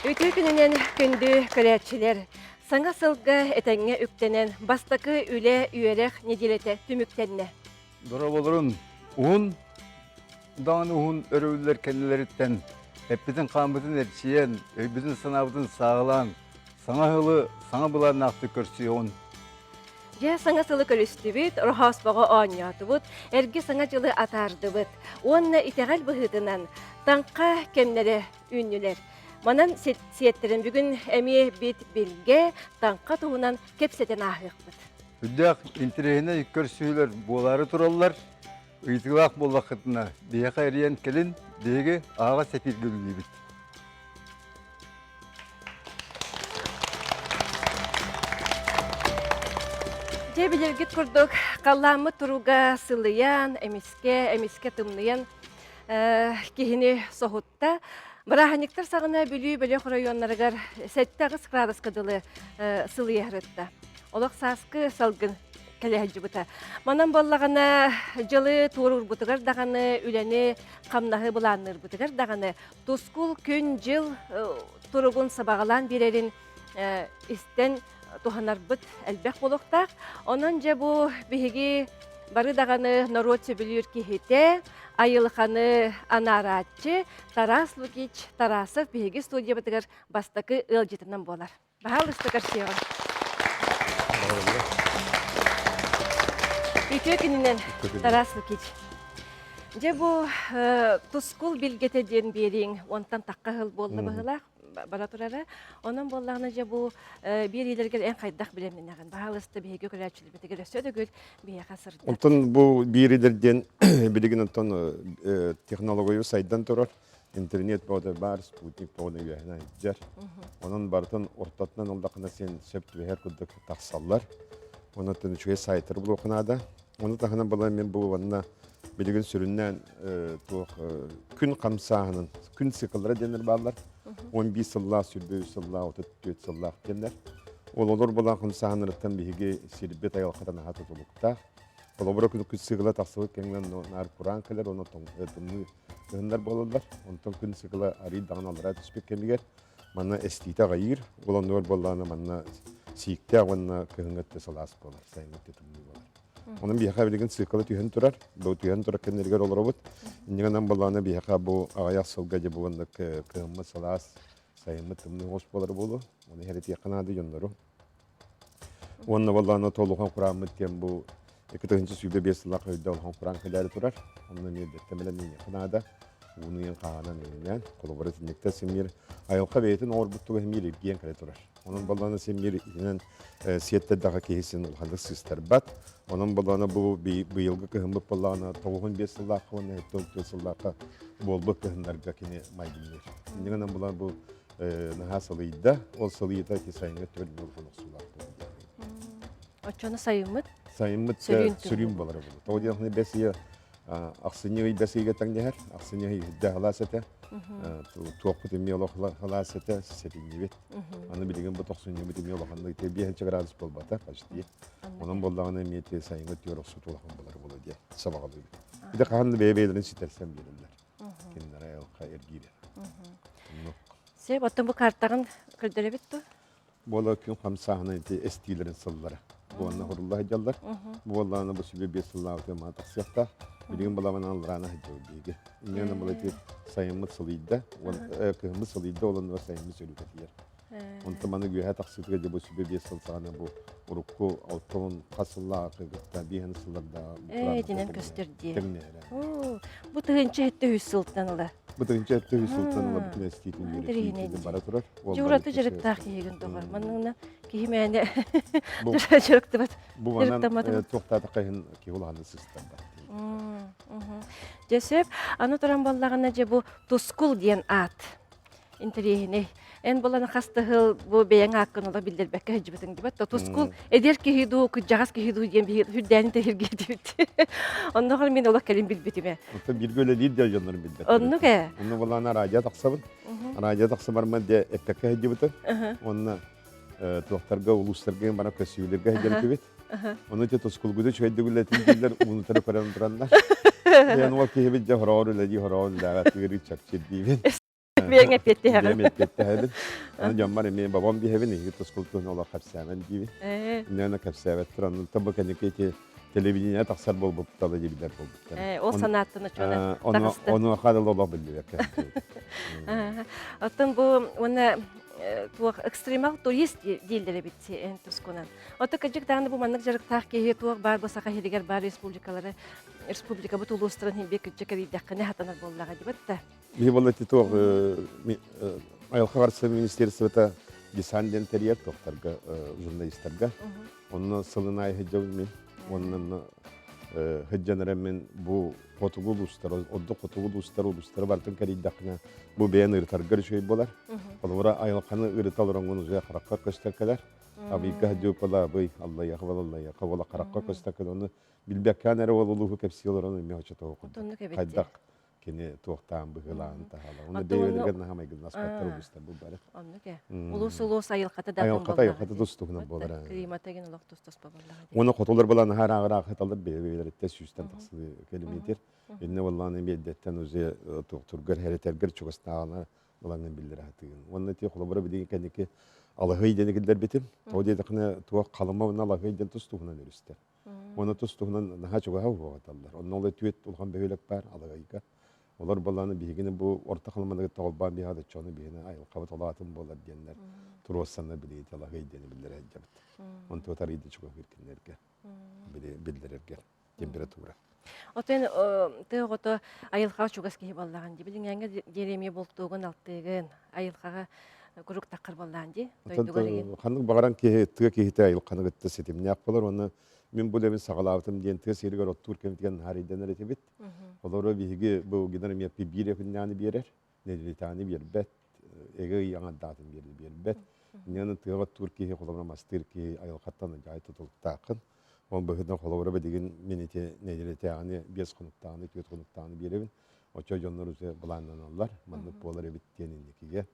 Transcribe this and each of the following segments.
Үтүө күнүнэн күндү көрөөччүлэр! Саҥа сылга этэҥҥэ үктэнэн, бастакы үлэ, үөрэх нэдиэлэтэ түмүктэннэ. Дорооболорун уһун даҕаны уһун өрөбүллэр кэннилэриттэн эппитин-хааммытын эрчийэн, өйбүтүн-санаабытын сааһылаан, саҥа сылы саҥа былааннаахтык көрсүөҕүн. Дьэ, саҥа сылы көрүстүбүт, Ороһооспоҕо оонньоотубут, эргэ саҥа дьылы атаардыбыт. Уонна итэҕэл быһыытынан таҥха кэмнэрэ үүннүлэр. Манан сиэттэрэн бүгүн эмиэ бит билгэ таҥха туһунан кэпсэтэн ааһыахпыт. Үрдээх интэриэһинэй көрсүһүүлэр буолаары тураллар. Ыйытыылаах буоллаххытына, биһиэхэ эрийэн кэлин, биһиги аһаҕас эфиргэ үлэлиибит. Дьэ, билэргит курдук, халлааммыт туруга сылыйан, эмискэ, эмискэ тымныйан киһини соһутта. Бырааһынньыктар саҕана Бүлүү бөлөх оройуоннарыгар 7-8 градуска дылы сылыйа сырытта. Олох сааскы салгын кэлэ сылдьыбыта. Манан буоллаҕына, дьылы туоруурбутугар даҕаны, үлэни, хамнаһы былаанныырбытыгар даҕаны тускул күн-дьыл туругун сабаҕалаан биэрэрин истэн туһанарбыт элбэх буолуохтаах. Онон дьэ бу биһиги бары даҕаны норуот сөбүлүүр киһитэ, айылҕаны анаарааччы Тарас Лукич Тарасов биһиги студиябытыгар бастакы ыалдьытынан буолар. Баһаалыста көрсүөҕүҥ. Үтүө күнүнэн, Тарас Лукич. Дьэ бу тускул билгэтэ диэн биэрииҥ онтон тахха ыһыл буолла быһыылаах бара турара. Онон буоллаҕына дьэ бу биэриилэргэр эн хайдах билэмминэҕин? Баһаалыста биһиги көрөөччүлэрбитигэр өссө төгүл биһиэхэ сырдат. Онтон бу биэрилэр диэн билигин онтон технология сайдан турар. Интернет бөҕөтө баар, спутник бөҕөнү үөһэнэн илдьэр. Онон барытын ортотунан ыллаххына син сөп түбэһэр курдук тахсаллар. Онон үчүгэй сайтары булуохха наада. Ону таһынан буолан мин бу уонна билигин сүрүннээн туох күн хамсааһынын, күн цикллара диэннэр бааллар. 11 сыллаах, 23 сыллаах, 34 сыллаах диэннэр. Ол олор булан хамсааһыннарыттан биһиги сирбит айылҕатан аһа тутулуктаах. Холобура күн цикла тахсыбыт кэмҥэ наар кураан кэлэр, онон тымныы кыһыннар буолаллар. Онтон күн цикла арыый даҕаны аллараа түспүт кэмигэр манна эстиитэ аҕайыыр. Ол оннугар буоллаҕына манна сииктээх уонна кыһыҥҥы өттө сылаас буолар, сайыҥҥы өттө тымныы буолар. Онон биһиэхэ билигин цикла түһэн турар. Бу түһэн турар кэмнэригэр олоробут. Инньэ гынан буоллаҕына биһиэхэ бу аҕыйах сылга дьэ бу оннук кыһыммыт сылаас, сайыммыт тымныы оҕус буолар буолуо. Ону иһэритиэххэ наада дьоннору. Уонна буоллаҕына толухан курааммыт диэн бу 2025 сыллаах өйдө улахан кураан кэлээри турар. Онно эмиэ эрдэттэн бэлэмнэниэххэ наада. Ууну иэн хаһаанан иҥнээн, холобура итинниктэн симмиир айылҕа бэйэтин оҥорбут туга эмиэ иргиэн кэлэ турар. Онон буоллаҕына симмиир итинэн сиэттэрдэххэ киһи син улаханнык сыыстарбат. Онон буоллаҕына бу быйылгы кыһыммыт буоллаҕына 95 сыллаахха уонна 74 сыллаахха буолбут кыһыннарга кини майгынныыр. Инньэ гынан булан бу наһаа сылыйда. Ол сылыйыыта ити сайыҥҥы төрт буолан охсуулаах буолла. Оччону сайыммыт? Сайыммыт сөрүүн буолара буолла. Тоҕо диэххинэ бэс ыйа ахсынньы ый бэс ыйга тэҥнэһэр. Ахсынньы ый үрдэ халаас этэ. Туохпут эмиэ олох халаас этэ, сэтинньибит. Аны билигин бу тохсунньубут эмиэ улаханнык биэһинчэ градус буолбата почти. Онон буоллаҕына эмиэ сайыҥҥы түөр охсут улахан буолар буолуо диэн сабаҕалыыбыт. Ити хаһан да бэйэ-бэйэлэрин ситэрсэн биэрэллэр. Кинилэрэ айылҕа эргиирэ. Сөп, оттон бу картаҕын көрдөрөбүт дуо? Буола күн хамсааһына ити эстиилэрин сыллара. Буонна хурулла сылдьаллар. Буоллаҕына бу сүбэ биэс сыллаабыты маа тахсыахтаах. Билигин балабанан аллараана сылдьабыт биһиги. Инньэ гынан ити сайыммыт сылыйда, кыһыммыт сылыйда, ол оннугар сайыммыт сөрүүкэтийэр. Онтон маны үөһэ тахсыытыгар дьэ бу сүбэ биэс сыл саҕана бу урукку алтан хас сыллааҕы кытта биэһин сылларда Ээ, итинэн көстөр дии. Бу тыһыынча сэттэ үс сылтан ыла. Бу тыһыынча сэттэ үс сылтан ыла бүтүн эстиитин үөрэтиитин бара турар. Дьураты дьарыктаах киһигин доҕор. Манныгына киһи мээнэ дьарыктыбат. Бу манан туохтаатахха иһин киһи улаханнык сыстарбат. Дьэ сөп. Аны туран буоллаҕына дьэ бу Тускул диэн аат. Интэриэһинэй. Эн булан хас да сыл бу бэйэҥ ааккын ола биллэрбэккэ сылдьыбытыҥ дибэт. Тускул эдэр киһи дуу, кырдьаҕас киһи дуу диэн биһи үрдээн тэһиргиэтибит. Оннооҕор мин олох кэлин билбитим ээ. Оттон бииргэ үлэлиир дьон дьоннорун билбэт. Оннук ээ. Онно булан радио тахсабын. Радио тахсыбармын дьэ эппэккэ сылдьыбытым. Уонна туохтарга, улуустарга баран көссүүлэргэ сылдьыбытыбыт. Ону ити тускулгуду үчүгэйдик үлэтин дииллэр, уунутары көрөн тураннар. Диэн ол киһибит дьэ хороҕор үлэлии хороҕор үлэлээҕэ тыырыы чэпчир диибин. Бэйэҥ эппиэттэһэҕин. Бэйэм эппиэттэһэбин. Аны дьоммор эмиэ бабам биһэбин, эһиги тускул туһун олох кэпсээмэн диибин. Инньэ кэпсээбэттэр, онон бу кэнники ити телевидение тахсар буолбуттала диэбилэр буолбуттар. Ол санааттан оччоҕуна таҕыста. Онуоха дылы олох биллибэккэ. Оттон бу уонна туох экстремал турист дииллэр эбит эн тускунан. Ото кырдьык даҕаны бу маннык дьарыктаах киһи туох баар бу Саха сиригэр баар республикалары республикабыт улуустарын хин биир кырдьык эрийдэххинэ хатанар буоллаҕа дибит да. Биһи буолла ити туох айылҕа харыстабыл министерствота десант диэн тэрийэр туохтарга журналистарга. Онно сылын аайы сылдьабын мин. Уонна сылдьан эрэн мин бу хотугу улуустар, ордук хотугу улуустар улуустары барытын кэрийдэххинэ бу бэйэн ырытаргар үчүгэй буолар. Холобура айылҕаны ырыта олороҥҥун уже хараххар көстөр кэлэр. Абыйга сылдьыбыт абый, аллайыаха буола аллайыаха буола харахха көстөр кэлэр. Ону билбэккээн эрэ ол улууһу кэпсии олорон эмиэ оччотооҕу курдук. Хайдах кини туохтаан быһыылаан таһаала. Оны бэйэлэригэр наһаа майгыннаспаттар улуустар бу бары. Оннук ээ. Улуус улуус айылҕата да айылҕата айылҕата тус-туһунан буолар. Климата деген олох тус-туспа буоллаҕа. Уонна хотулар балан наһаа ыраах ыраах бэйэ-бэйэлэриттэн сүүстэн тахсыы километр. Иннэ буоллаҕына эмиэ уже туохтургар хэрэтэргэр чугастааҕына ылаҥын биллэрэ сатыгын. Уонна ти холобура билигин кэнники алаһый диэни киллэрбитим. Тоҕо диэтэххинэ туох халыма уонна алаһый диэн тус-туһунан өрүстэр. Уонна тус туһунан наһаа чугаһа уһуоҕаталлар. Онно ол түөт улахан бөһүөлэк баар Алыгайга. Олор балааны биһигини бу орто халыманыгы тоҕолбоон биһиэхэ доччону биһини айылҕабыт олаатын буолар диэннэр туруоссанна билиити Алаһый диэни биллэрэ сылдьабыт. Онтуот арыйда чугаһыыр кинилэргэ биллэрэргэ температура. Отон тыа оҕото айылҕаҕа чугас киһи буоллаҕын дии. Билиҥҥээҥҥэ диэри эмиэ бултуугун, алтыыгын, айылҕаҕа куруук таххар буоллаҕын дии. Дойдугар игин. Ханнык баҕаран киһи тыа киһитэ айылҕаны кытта ситимнээх буолар уонна мин бу үлэбин саҕалаабытым диэн тыа сиригэр оттуур кэмитигэр наһаа эрэйдэнэр этибит. Олору биһиги бу гидромиаппи биир күннээҕини биэрэр, нэдиэлэтээҕини биэрбэт, эгэ ый аҥардаатын биэрбэт. Инньэ тыаҕа оттуур киһи, холобура мастыыр киһи айылҕаттан дьаай тутулуктааххын. Ол быһыытынан холобура билигин мин ити нэдиэлэтээҕини биэс хонуктааҕыны, түөрт хонуктааҕыны биэрэбин. Оччо дьоннор уже былааннаналлар, маннык буолар эбит диэн инникигэ.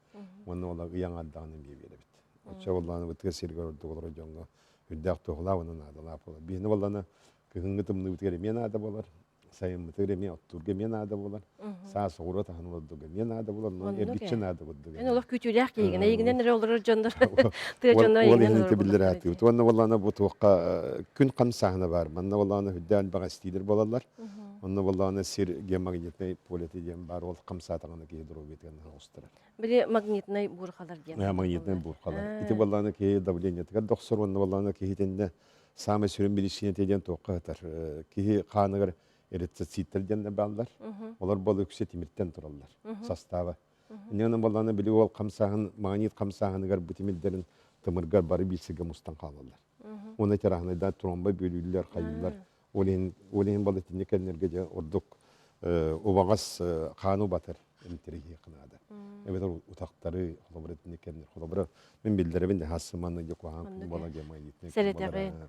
Уонна ол ый аҥаардаҕына эмиэ биэрэбит. Оччо буоллаҕына бу тыа сиригэр ордук олорор дьоҥҥо үрдээх туһалаах уонна наадалаах буолар. Биһини буоллаҕына кыһыҥҥы тымныыбытыгар эмиэ наада буолар, сайыммытыгар эмиэ оттуурга эмиэ наада буолар, саас оҕуруот аһын олордуга эмиэ наада буолар, онон эргиччи наада курдук. Эн олох күүтүүлээх киһигин, эйигинэн эрэ олорор дьоннор тыа дьоно Ол иһин ити биллэр аатыыбыт. Уонна буоллаҕына бу туохха күн хамсааһына баар. Манна буоллаҕына үрдээн элбэх эстиилэр буолаллар. Онно буоллаҕына сир геомагнитнай полета диэн баар, ол хамсаатаҕына киһи доруобуйатыгар наһаа оҕустарар. Били магнитнай буурхалар диэн. Магнитнай буурхалар. Ити буоллаҕына киһи давлениетыгар да охсор, уонна буоллаҕына киһи итиннэ саамай сүрүн биричиинэтэ диэн туохха сытар. Киһи хааныгар эритроциттар диэн бааллар. Олор буол үксэ тимиртэн тураллар састааба. Инньэ буоллаҕына били ол хамсааһын, магнит хамсааһыныгар бу тимирдэрин тымыргар бары биир сиргэ мустан хаалаллар. Уонна тираһынайдаан тромба бүөлүүллэр, хайыыллар. Ол иһин, ол иһин буолла итинник кэмнэргэ дьэ ордук убаҕас хааны убатар эмтириһиэххэ наада. Эбэтэр утахтары, холобура итинник кэмнэр. Холобура мин биллэрэбин де хассыманы дьэ куһаҕан күн буола диэн магнитнай күн буолар.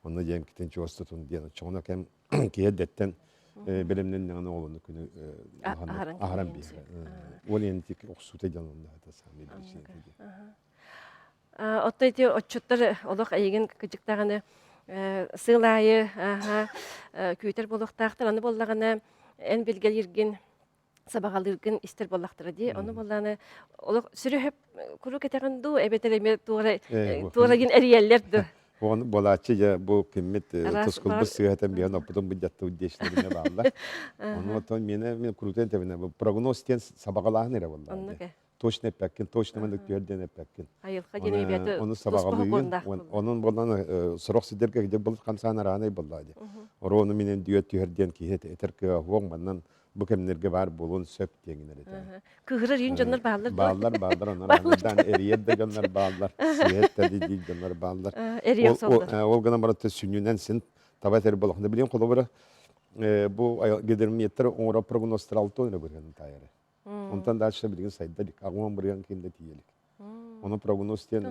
Онно диэн китин чугас тутун диэн оччоҕуна кэм киһи эрдэттэн бэлэмнэннэҕинэ ол ону күнү аһаран биэрэр. Ол иһин тик охсуута диэн онно саамай биричиинэтэ диэн. Оттон ити отчуттар олох эйигин кыдьыктаҕына сыл аайы күүтэр буолуохтаахтар. Аны буоллаҕына эн билгэлииргин сабаҕалыыргын истэр буоллахтара дии. Ону буоллаҕына олох сүрүһүп куруук этэҕин дуу, эбэтэр эмиэ туора туорагын эрийэллэр дуу? Ону буолааччы дьэ бу киммит тускулбут сыыһатан биһэн оппутун быдьаттыбыт диэчилэринэ бааллар. Ону оттон миэнэ мин курутуйан тэбинэ бу прогноз диэн сабаҕалааһын эрэ буоллаҕа дии. Точно эппэккин, точно маннык түһэр диэн эппэккин. Айылҕа диэн эбиэтэ Ону сабаҕалыыгын, онон буоллан сорох сирдэргэ где былыт хамсаан араанай буоллаа дии. Орону минен дүөт түһэр диэн киһи этэр кыаҕа суох, манан бу кэмнэргэ баар буолуон сөп диэҥин эрэ. Кыһырар иин дьоннор бааллар Бааллар, бааллар, онон аныдан эрийэр да дьоннор бааллар, сиэт да диир дьоннор бааллар. Эрийэр соллор. Ол гынан баран сүнньүнэн син таба этэр буолахна. Билин холобура бу гидрометтер оҥоро прогнозтар алтон эрэ бырыһын таайары. Онтон дальше билигин сайда илик, аҕуон бырыһан киин да тиийэ илик. Ону прогноз диэн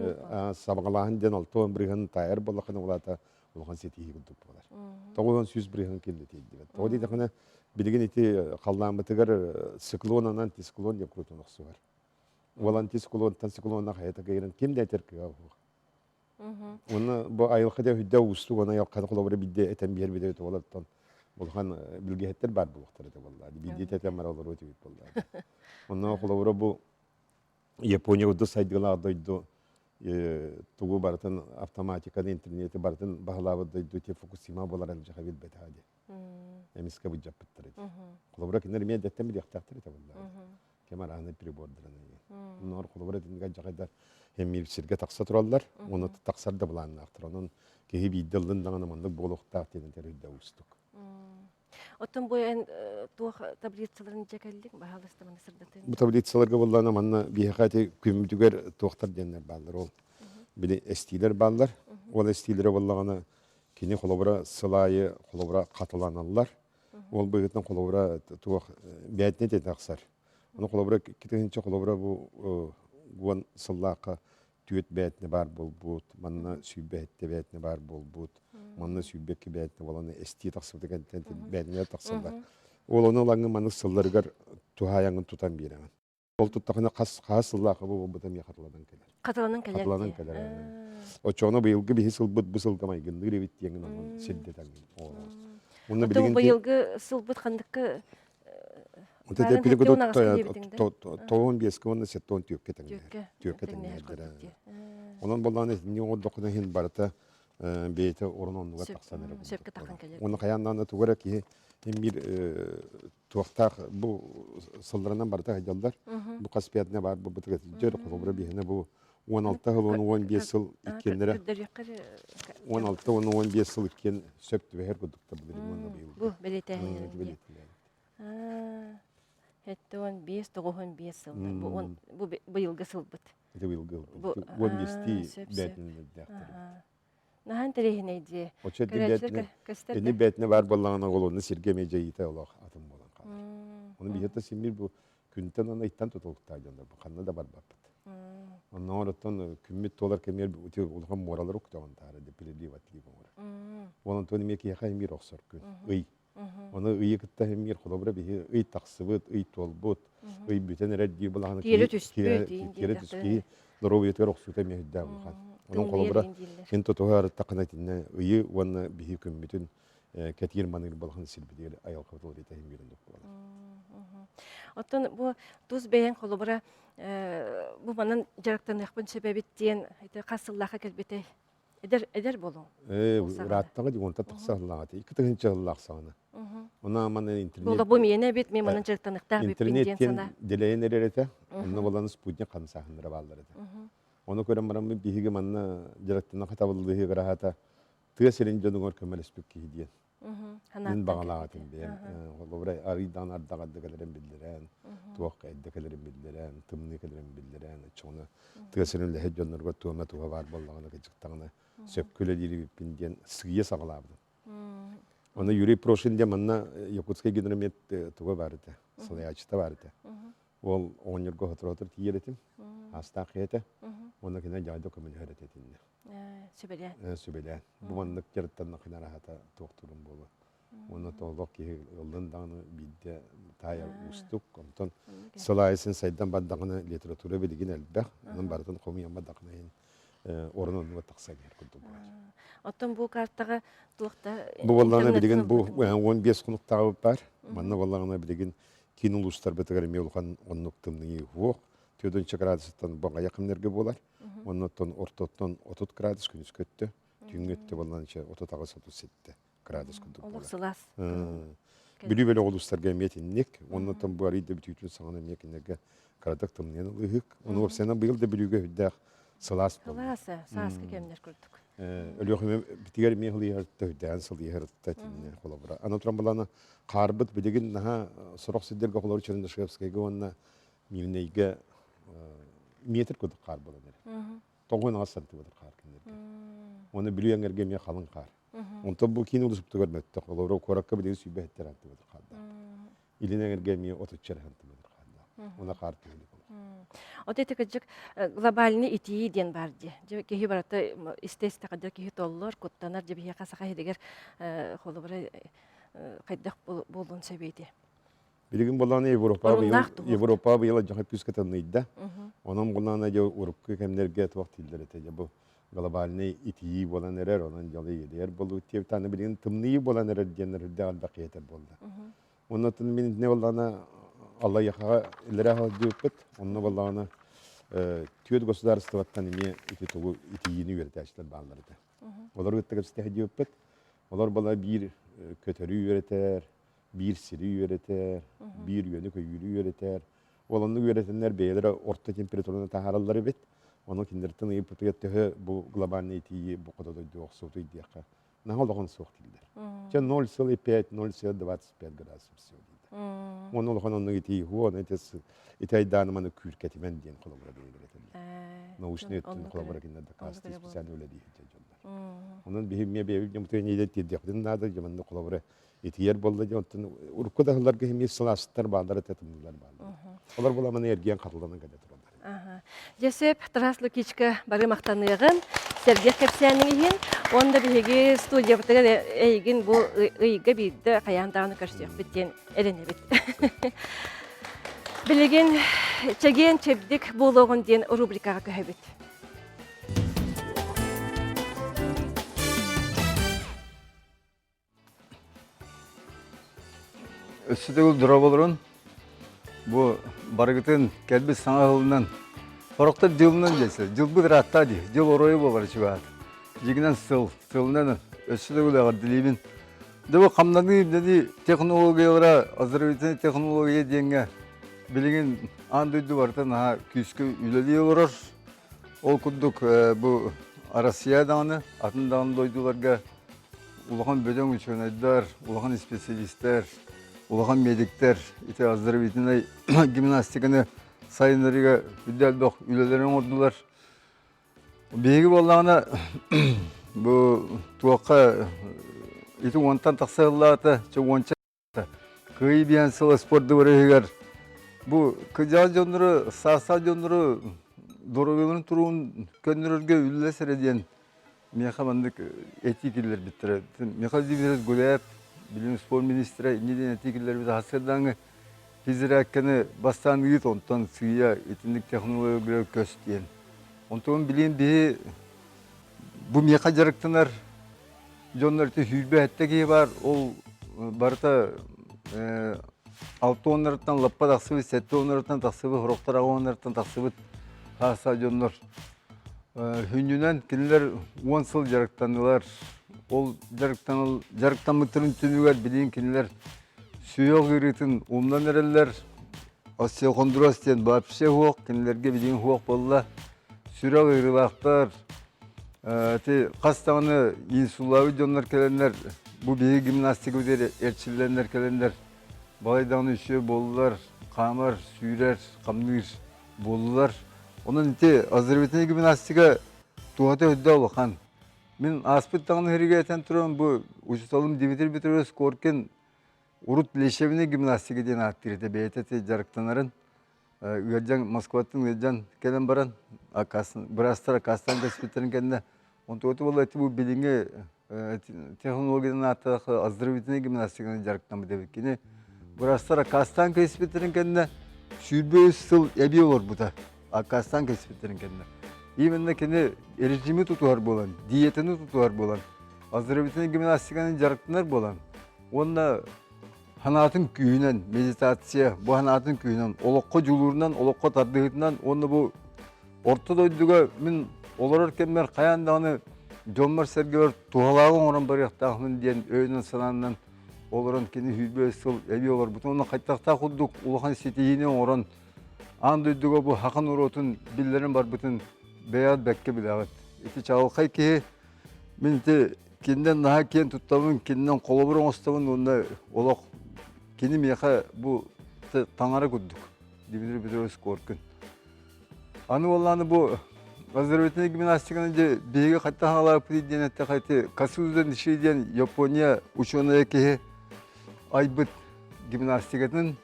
сабаҕалааһын диэн алтуон бырыһан таайар буоллаххына улаата улахан ситиһии курдук буолар. 900 бырыһан киин да тиийдибэт. Тоҕо диэтэххинэ билигин ити халлааммытыгар циклон антициклон диэн курутун охсуһар. Ол антициклонтан циклонна хайата кыйыран ким да этэр кыаҕа суох. Уонна бу айылҕа диэн үрдэ уустук, оны айылҕаны холобура биирдэ этэн биэрбит эбит олортон. Улахан билгэһиттэр баар буолуохтара этэ буоллаа. Биирдии тэтэн бара олоруо этибит буоллаа. Онно холобура бу Япония курдук сайдыылаах дойду тугу барытын автоматиканы, интернети барытын баһылаабыт дойду те Фукусима буоларын дьаха билбэтэҕэ дии. Эмискэ былдьаппыттар ити. Холобура кинилэр эмиэ эрдэттэн билиэхтээхтэр этэ буоллаа. Кэм арааны прибордарынан. Онноор холобура итинник дьахайдар эмиир сиргэ тахса тураллар, уонна тахсар да былааннаахтар. Онон киһи биирдэ ыллын даҕаны маннык буолуохтаах диэн этэр да уустук. Оттон бу эн туох таблицаларын дьэ кэллиҥ? Баһаалыста маны сырдатыҥ. Бу таблицаларга буоллаҕына манна биһиэхэ ити күммүтүгэр туохтар диэннэр бааллар ол. Били эстиилэр бааллар. Ол эстиилэрэ буоллаҕына кини холобура сыл аайы холобура хатыланаллар. Ол быһыытынан холобура туох бээтинэ тахсар. Ону холобура 2000 холобура бу уон сыллаахха түөрт бээтинэ баар буолбут, манна 27 бээтинэ баар буолбут, манна 22 бээтинэ буолан эстии тахсыбыта кэнниттэн бээтинэлэр тахсаллар. Ол ону ылаҥҥын маннык сылларыгар туһаайаҥҥын тутан биэрэҕин. Ол туттахына хас хас сыллаахха бу буолбута эмиэ хатыланан кэлэр. Хатыланан кэлэр. Хатыланан кэлэр. Оччоҕуна быйылгы биһи сылбыт бу сылга майгынныыр эбит диэҥин онон сирдэтэн. Онно билигин быйылгы сылбыт ханныкка Тоҕон биэскэ уонна сеттон түөккэ тэҥнэһэр. Түөккэ тэҥнэһэрдэр. Онон боллаан итинни оҥордоххуна иһин барыта бэйэтэ орун оннугар тахсан эрэ. Сөпкө тахсан кэлэр. Уонна хайаан даҕаны тугу эрэ киһи иһин биир туохтаах бу сылларынан барыта сылдьаллар. Бу хас пятна баар буолбутугар дьэр холобура биһиэнэ бу 16 сыл уонна 15 сыл иккиэннэрэ 16 уонна 15 сыл иккиэн сөп түбэһэр курдуктар билигин уонна быйыл. Бу бэлиэтээһин. 75 95 сыллар. Бу бу быйылгы сылбыт. Ити быйылгы 15-тии бээтинэлэрдээхтэр. Наһаа интэриэһинэй дии. Оччо ини бээтинэ баар буоллаҕына олонну сиргэ эмиэ дьайыыта олох атын буолан хаалар. Ону биһиэхэ син биир бу күнтэн уонна ыйтан тутулуктаах дьоннор бу ханна да барбаппыт. Оннооҕор оттон күммүт туолар кэмигэр ити улахан муоралар уктаҕын таара прилив отлив оҥорор. Ол онтон эмиэ киһиэхэ эмиэ охсор күн ый. Ону ыйы кытта эмиэ холобура биһи ый тахсыбыт, ый туолбут, ый бүтэн эрэр дии былаһаны Тиэрэ түспүт, тиэрэ түспүт доруобуйатыгар охсуута эмиэ үрдээх улахан. Онон холобура син тутуһа арыттаххына итиннэ ыйы уонна биһи күммүтүн кэтиир маныыр балахан сирбитигэр айылҕабыт уларыйта иһин биэрэн буолар. Оттон бу тус бэйэҥ холобура бу манан дьарыктаныахпын сөп эбит диэн ити хас сыллаахха кэлбитэй? Эдэр эдэр буолуҥ. Ээ, ырааттаҕа дии, онтон тахса сыллаах этэ. 2000 сыллаах саҕана. Онно манна интернет... Буола бу миэнэ эбит, мен манан дьарыктаныахтаах эбиппин диэн санаа. Дэлэйэн эрэр этэ. Онно болан спутник хамсааһыннара бааллар этэ. Ону көрөн бараммын биһиги манна дьарыктана хатабыллыһы ыраһата тыа сирин дьонугар көмөлөспүт киһи диэн. Мин баҕалаах этим бэйэм. Холобура, арыйдаан ардаҕа да кэлэрин биллэрэн, туох эрдэ кэлэрин биллэрэн, тымныы кэлэрин биллэрэн, оччоҕуна тыа сирин үлэһит дьонноругар туома туһа баар буоллаҕына, кыдьыктаҕына сөпкө үлэлиир эбиппин диэн сыыйа саҕалаабытым. Аны Юрий Прошин диэн манна Якутскай гидромет туга баар этэ, салайааччыта баар этэ. Ол оҕонньорго сотору-сотору тиийэр этим, аастаах киһи этэ. Уонна кини дьаайда көмөлөһөр этэ итиннэ. Сүбэлээн. Сүбэлээн. Бу маннык дьарыктаннаххына араһата туохтуурум буолуо. Уонна толлох киһи ыллын даҕаны биирдэ таайар уустук. Онтон сыл аайы син сайдан бардаҕына литература билигин элбэх. Онон барытын хомуйан бардаҕына иһин орун оннугар тахсан иһэр курдук буолар. Оттон бу картаҕа туох да Бу буоллаҕына билигин бу 15 хонуктааҕы бар. Манна буоллаҕына билигин киин улуустарбытыгар эмиэ улахан оннук тымныы суох. 4 градустан баҕайы кэмнэргэ буолар. Оннуттан ортоттон 30 градус күнүскү өттө, түүҥҥү өттө буоллаҕына 38-37 градус курдук буолар. Олох сылаас. Бүлүү бөлөх улуустарга эмиэ итинник. Оннуттан бу арый да бүтүүтүн саҕана эмиэ кинилэргэ кыратык тымныйан ылыыһык. Ону уопсайынан быйыл да Бүлүүгэ үрдээх сылаас буолла. Сылаас, сааскы кэмнэр курдук. Өлүөхүмэ битигэр эмиэ сылыйыһарытта, үрдээн сылыйыһарытта итиннэ холобура. Аны туран балана хаарбыт билигин наһаа сорох сирдэргэ холобур Чернышевскайга уонна Мирнэйгэ метр курдук хаар буолан эрэр. 98 сантиметр хаар кинилэргэ. Уонна Бүлүү эҥэргэ эмиэ халыҥ хаар. Онтон бу киин улууспутугар мөттөх. Олору куоракка билигин сүүрбэ сантиметр хаардаах. Илин эҥэргэ эмиэ 30 сантиметр хаардаах. Уонна хаар түһүлүк олох. Вот это кыдьык глобальный итии диэн бар дии. Дьэ киһи барыта истэ-истэ кыдьык киһи толлор, куттанар дьэ биһиэхэ саха иһигэр холобура хайдах буолуон сөбүй ити? Билигин буоллаҕына Европа быйыл Европа быйыл дьоһо күүскэ тымныйда. Онон буоллаҕына дьэ урукку кэмнэргэ туох дииллэр этэ дьэ бу. Глобальнай итийии буолан эрэр, онон дьолу иэдэйэр буолуут диэбит. Аны билигин тымныйыы буолан эрэр диэннэр үрдээх элбэх киһи буолла. Оннотун мин итиннэ буоллаҕына Аллайыахаҕа илэрээ сылдьыбыппыт. Онно буоллаҕына түөрт государствоттан эмиэ ити тугу итийиини үөрэтээччилэр бааллар этэ. Олор кытта кэпсэтэ сылдьыбыппыт. Олор буола биир көтөрү үөрэтэр, биир сири үөрэтэр, биир үөнү-көйүүрү үөрэтэр. Ол оннук үөрэтэннэр бэйэлэрэ орто температураны таһаараллар эбит. Ону кинилэртэн ыйыппытыгар төһө бу глобальный итийии бу хоту дойду охсуутуй диэххэ наһаа улахан суох дииллэр. Чэ 0,5, 0,25 градусов всего дииллэр. Уонна улахан оннук итии уон ити ити айдааны маны күүркэтимэн диэн холобура бэйэлэр этэллэр. Научный өттүн холобура кинилэр дакаастыы специально үлэлии сылдьар дьоннор. Онон биһи эмиэ бэйэбит дьоммутугар инньэ тиэрдиэхпитин наада, дьэ манна холобура итийэр буолла дьэ оттон урукку да сылларга эмиэ сылаастар бааллар этэ тымныылар бааллар. Олор буламаны эргийэн хатыланан кэлэ тураллар. Дьэ сөп, Тарас Лукичка бары махтаныаҕын, сэргэх кэпсээниҥ иһин. Уонна биһиги студиябытыгар эйигин бу ыйга биирдэ хайаан даҕаны көрсүөхпүт диэн эрэнэбит. Билигин чэгиэн чэбдик буолуоҕун диэн рубрикаҕа көһөбүт. Өссө төгүл дорооболорун. Бу барыгытын кэлбит саҥа сылынан, сорохтор дьылынан дьэсэ, дьылбыт ыраатта дии, дьыл оройу буолар чугаат. Дьигинэн сыл, сылынан өссө төгүл эҕэрдэлиибин. Дьэ бу хамнаныы имнэнии технологиялара, оздоровительнай технология диэҥҥэ билигин аан дойду барыта наһаа күүскэ үлэлии олорор. Ол курдук бу Россия даҕаны, атын даҕаны дойдуларга улахан бөдөҥ учуонайдар, улахан исписэлиистэр, улахан медиктэр ити оздоровительнай гимнастиканы сайыннарыыга үрдэ элбэх үлэлэрин оҥордулар. Биһиги буоллаҕына бу туохха ити уонтан тахса сыллаата, чэ уонча Кыайыы биэн сыл спорт дыбарыһыгар бу кыдьаал дьоннору, саастаах дьоннору доруобуйаларын туругун көннөрөргө үлэлэс эрэ диэн миэхэ маннык этии киллэрбиттэрэ. Михаил Владимирович Гуляев, билим спорт министрэ, инньэ диэн этии киллэрбит сарсыардааҥы физрээккэни бастаан ыыт, онтон сыыйа итинник технология көс диэн. Онтон билигин биһи бу миэхэ дьарыктанар Дьоннор ити 27 киһи баар, ол барыта алта уоннарыттан лаппа тахсыбыт, сэттэ уоннарыттан тахсыбыт, сорохтор аҕа уоннарыттан тахсыбыт хааса дьоннор. Хүннүнэн кинилэр 10 сыл дьарыктаннылар. Ол дьарыктаммыттарын түмүгэр билигин кинилэр сүһүөх ыарыытын умнан эрэллэр. Остеохондроз диэн вообще суох, кинилэргэ билигин суох буолла. Сүрэх ыарыылаахтар, Ити хас даҕаны инсуллаабыт дьоннор кэлэннэр, бу биһиги гимнастикабыт эрчиллэннэр кэлэннэр балай даҕаны үчүгэй буоллулар, хаамар, сүүрэр, хамныыр буоллулар. Онон ити оздоровительнай гимнастика туһата үрдэ улахан. Мин ааспыт даҕаны иһиригэ этэн туран бу учууталым Дмитрий Петрович Коркин урут лечебный гимнастика диэн ааттыыр этэ бэйэтэ ити дьарыктанарын. Ыалдьан Москваттан ыалдьан кэлэн баран быраастар аккаастаан кэспиттэрин кэннэ онтугата буолла ити бу билиҥҥи технологиянан ааттаах оздоровительнай гимнастиканан дьарыктаммыт эбит. Кини быраастар аккаастаан кэспиттэрин кэннэ 23 сыл эбии олорбута аккаастаан кэспиттэрин кэннэ. Именно кини режими тутуһар буолан, диетаны тутуһар буолан, оздоровительнай гимнастиканан дьарыктанар буолан уонна Санаатын күүһүнэн, медитация, бу санаатын күүһүнэн, олоххо дьулуурунан, олоххо тардыһыытынан уонна бу орто дойдуга мин олорор кэммэр хайаан даҕаны дьоммор-сэргэбэр туһалааҕы оҥорон барыахтаахпын диэн өйүнэн-санаанан олорон кини 25 сыл эбии олорбутун уонна хайдахтаах курдук улахан ситиһиини оҥорон аан дойдуга бу саха норуотун биллэрэн барбытын бэйэҕит бэккэ билэҕит. Ити чаҕылхай киһи мин ити Кининэн наһаа киэн туттабын, кининэн холобур оҥостобун уонна олох кини миэхэ бу таҥара курдук Дмитрий Петрович Коркин. Аны уоллааны бу оздоровительнай гимнастиканы дьэ биһиги хайдах хаалааппытый диэн эттэххэ ити Касуза Ниши диэн Япония учуонайа киһи айбыт гимнастикатын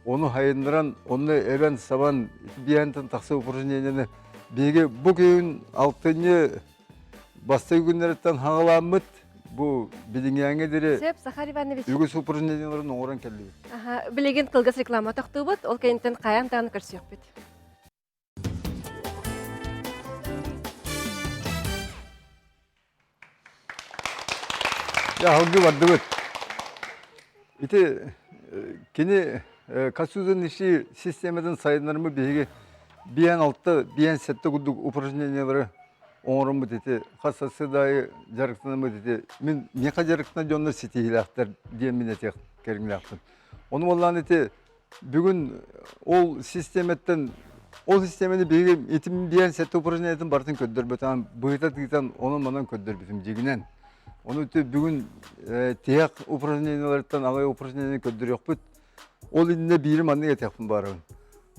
ону хайыннаран, онно эбэн-сабан биэнтэн тахсыы упражнениены биһиги бу күн алтынньы Бастакы күннэриттэн хаҕаламмыт бу билиҥҥээҥҥэ диэри Сөп, Захар Иванович. үгүс упражнениеларын оҥорон кэллибит. Аха, билигин кылгас реклама тохтуубут, ол кэнниттэн хайаан даҕаны көрсүөхпүт. Дьэ, аһылгы бардыбыт. Ити кини Кацузин иши систематын сайыннарымы биһиги биэн алта, биэн сэттэ курдук упражнениялары оҥороммут ити хас сарсыарда дьарыктанаммыт ити мин миэхэ дьарыктана дьоннор ситиһиилээхтэр диэн мин этиэх кэриҥнээхпин. Ону буоллаан ити бүгүн ол систиэмэттэн ол систиэмэни биһиги итим биэн сэттэ упражнениятын барытын көрдөрбөтөҕүм быһыта тыытан онон-манан көрдөрбүтүм дьигинэн. Ону ити бүгүн тиһэх упражненияларыттан аҕай упражнениены көрдөрүөхпүт. Ол иннинэ биири маннык этиэхпин баарабын.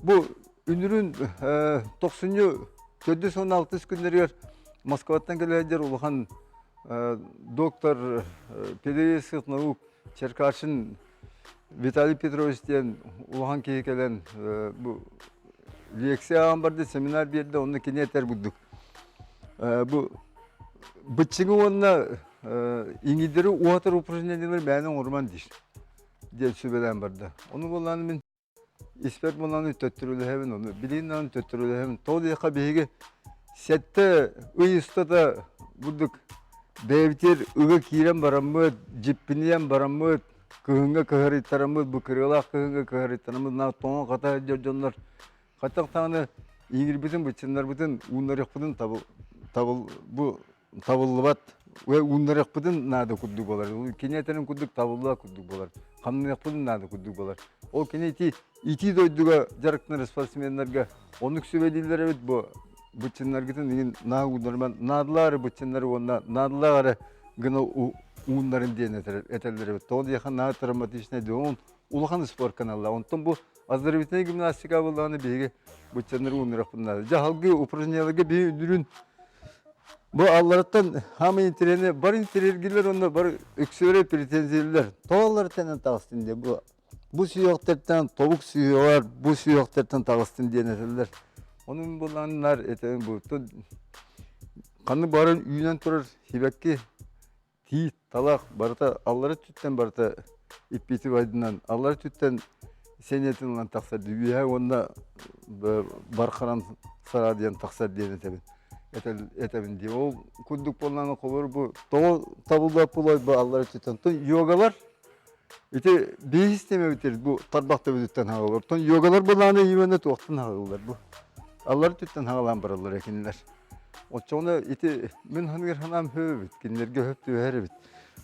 Бу үнүрүн тохсунньу төрдүс уонна алтыс күннэригэр Москваттан кэлэ сылдьар улахан доктор педагогических наук Черкашин Виталий Петрович диэн улахан киһи кэлэн бу лекция ааҕан барда, семинар биэрдэ, онно кини этэр курдук. Бу быччыҥы уонна иҥиирдэри уһатар упражнениелары мээнэ оҥоруман диир диэн сүбэлээн барда. Ону буоллаан мин Испэр булан төттөрүлэһэбин, ону билигин даҕаны төттөрүлэһэбин. Тоҕо диэххэ биһиги сэттэ ый устата бурдук бэйэбитигэр ыга киирэн бараммыт, дьиппинийэн бараммыт, кыһыҥҥа кыһарыйтараммыт, бу кырыалаах кыһыҥҥа кыһарыйтараммыт, наар тоҥо-хата сылдьар дьоннор хайдах даҕаны иҥирбитин, быччыннарбытын ууннарыахпытын табыл, табыл бу табыллыбат ууннарыахпытын наада курдук буолар. Кини этэрин курдук табыллыбат курдук буолар. Хамныахпытын наада курдук буолар. Ол кини ити итии дойдуга дьарыктанар спортсменнарга оннук сүбэлииллэр эбит бу быччыннаргытын игин наа ууннарыман наадалаары быччыннары уонна наадалаах эрэ гына ууннарын диэн этэллэр эбит. Тоҕо диэхэ наһаа травматичнай диэн улахан спорт каналла. Онтон бу оздоровительнай гимнастика буоллаҕына биһиги быччаннары ууннарыахпытын наада. Дьаһалгы упражненияларга биһи үндүрүн Бу алларыттан хаамай интэриэһинэй бары интэриэһиргииллэр уонна бары үксүлэрэ претензиялар. Тоҕо алларыттан таҕыстын диye бу бу сүһүөхтэртэн тобук сүһүөҕэр бу сүһүөхтэртэн таҕыстын диэн этэллэр. Ону мин буллааннар этэбин бу ханнык баҕарар үүнэн турар сибэкки Тиит, талах барыта аллара өттүттэн барыта иппити байдынан аллара өттүттэн сэниэтин ылан тахсар дии үөһэ уонна бархаран сараа диэн тахсар диэн этэбин этэбин дии ол курдук буоллаҕына холобур бу тоҕо табыллыбат буолуой бу аллара өттүттэн тон йогалар ити биир систиэмэбит бу тарбах төбөтүттэн хаҕыллар тон йогалар буоллаҕына именно туохтан хаҕыллар бу аллара өттүттэн хаҕалаан бараллар кинилэр Оччоҕуна ити мин саныыр санаам сөп эбит, кинилэргэ сөп түбэһэр эбит.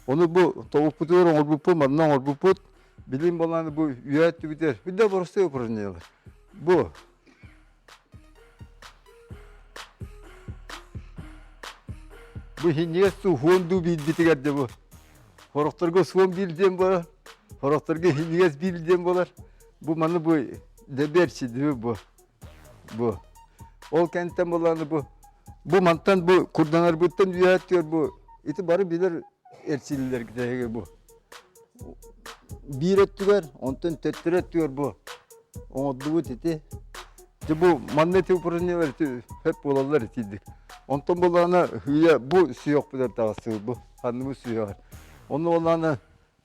Ону бу тобукпутугар оҥорбуппут, манна оҥорбуппут, билим балааны бу үөһэ өттүбүтүгэр үрдэ боростуой упражнениелар. Бу Бу хинньигэс суу хуондуу биирбитигэр де бу. Сорохторго суон биир диэн буолар, сорохторго хинньигэс биир диэн буолар. Бу маны бу дэбиэрчи бу. Бу. Ол кэнниттэн буоллаҕына бу бу мантан бу курданарбыттан үөһэ бу ити бары билэр эрчиллэргитэһиги бу. Биир өттүгэр, онтон төттөрү өттүгэр бу оҥордубут ити. Дьэ бу манна ити упражнениелар ити сөп буолаллар итийдик. Онтон буоллаҕына үйэ бу сүһүөхпүтэр таҕыстыбыт бу ханныбыт сүһүөҕэр. Онно буоллаҕына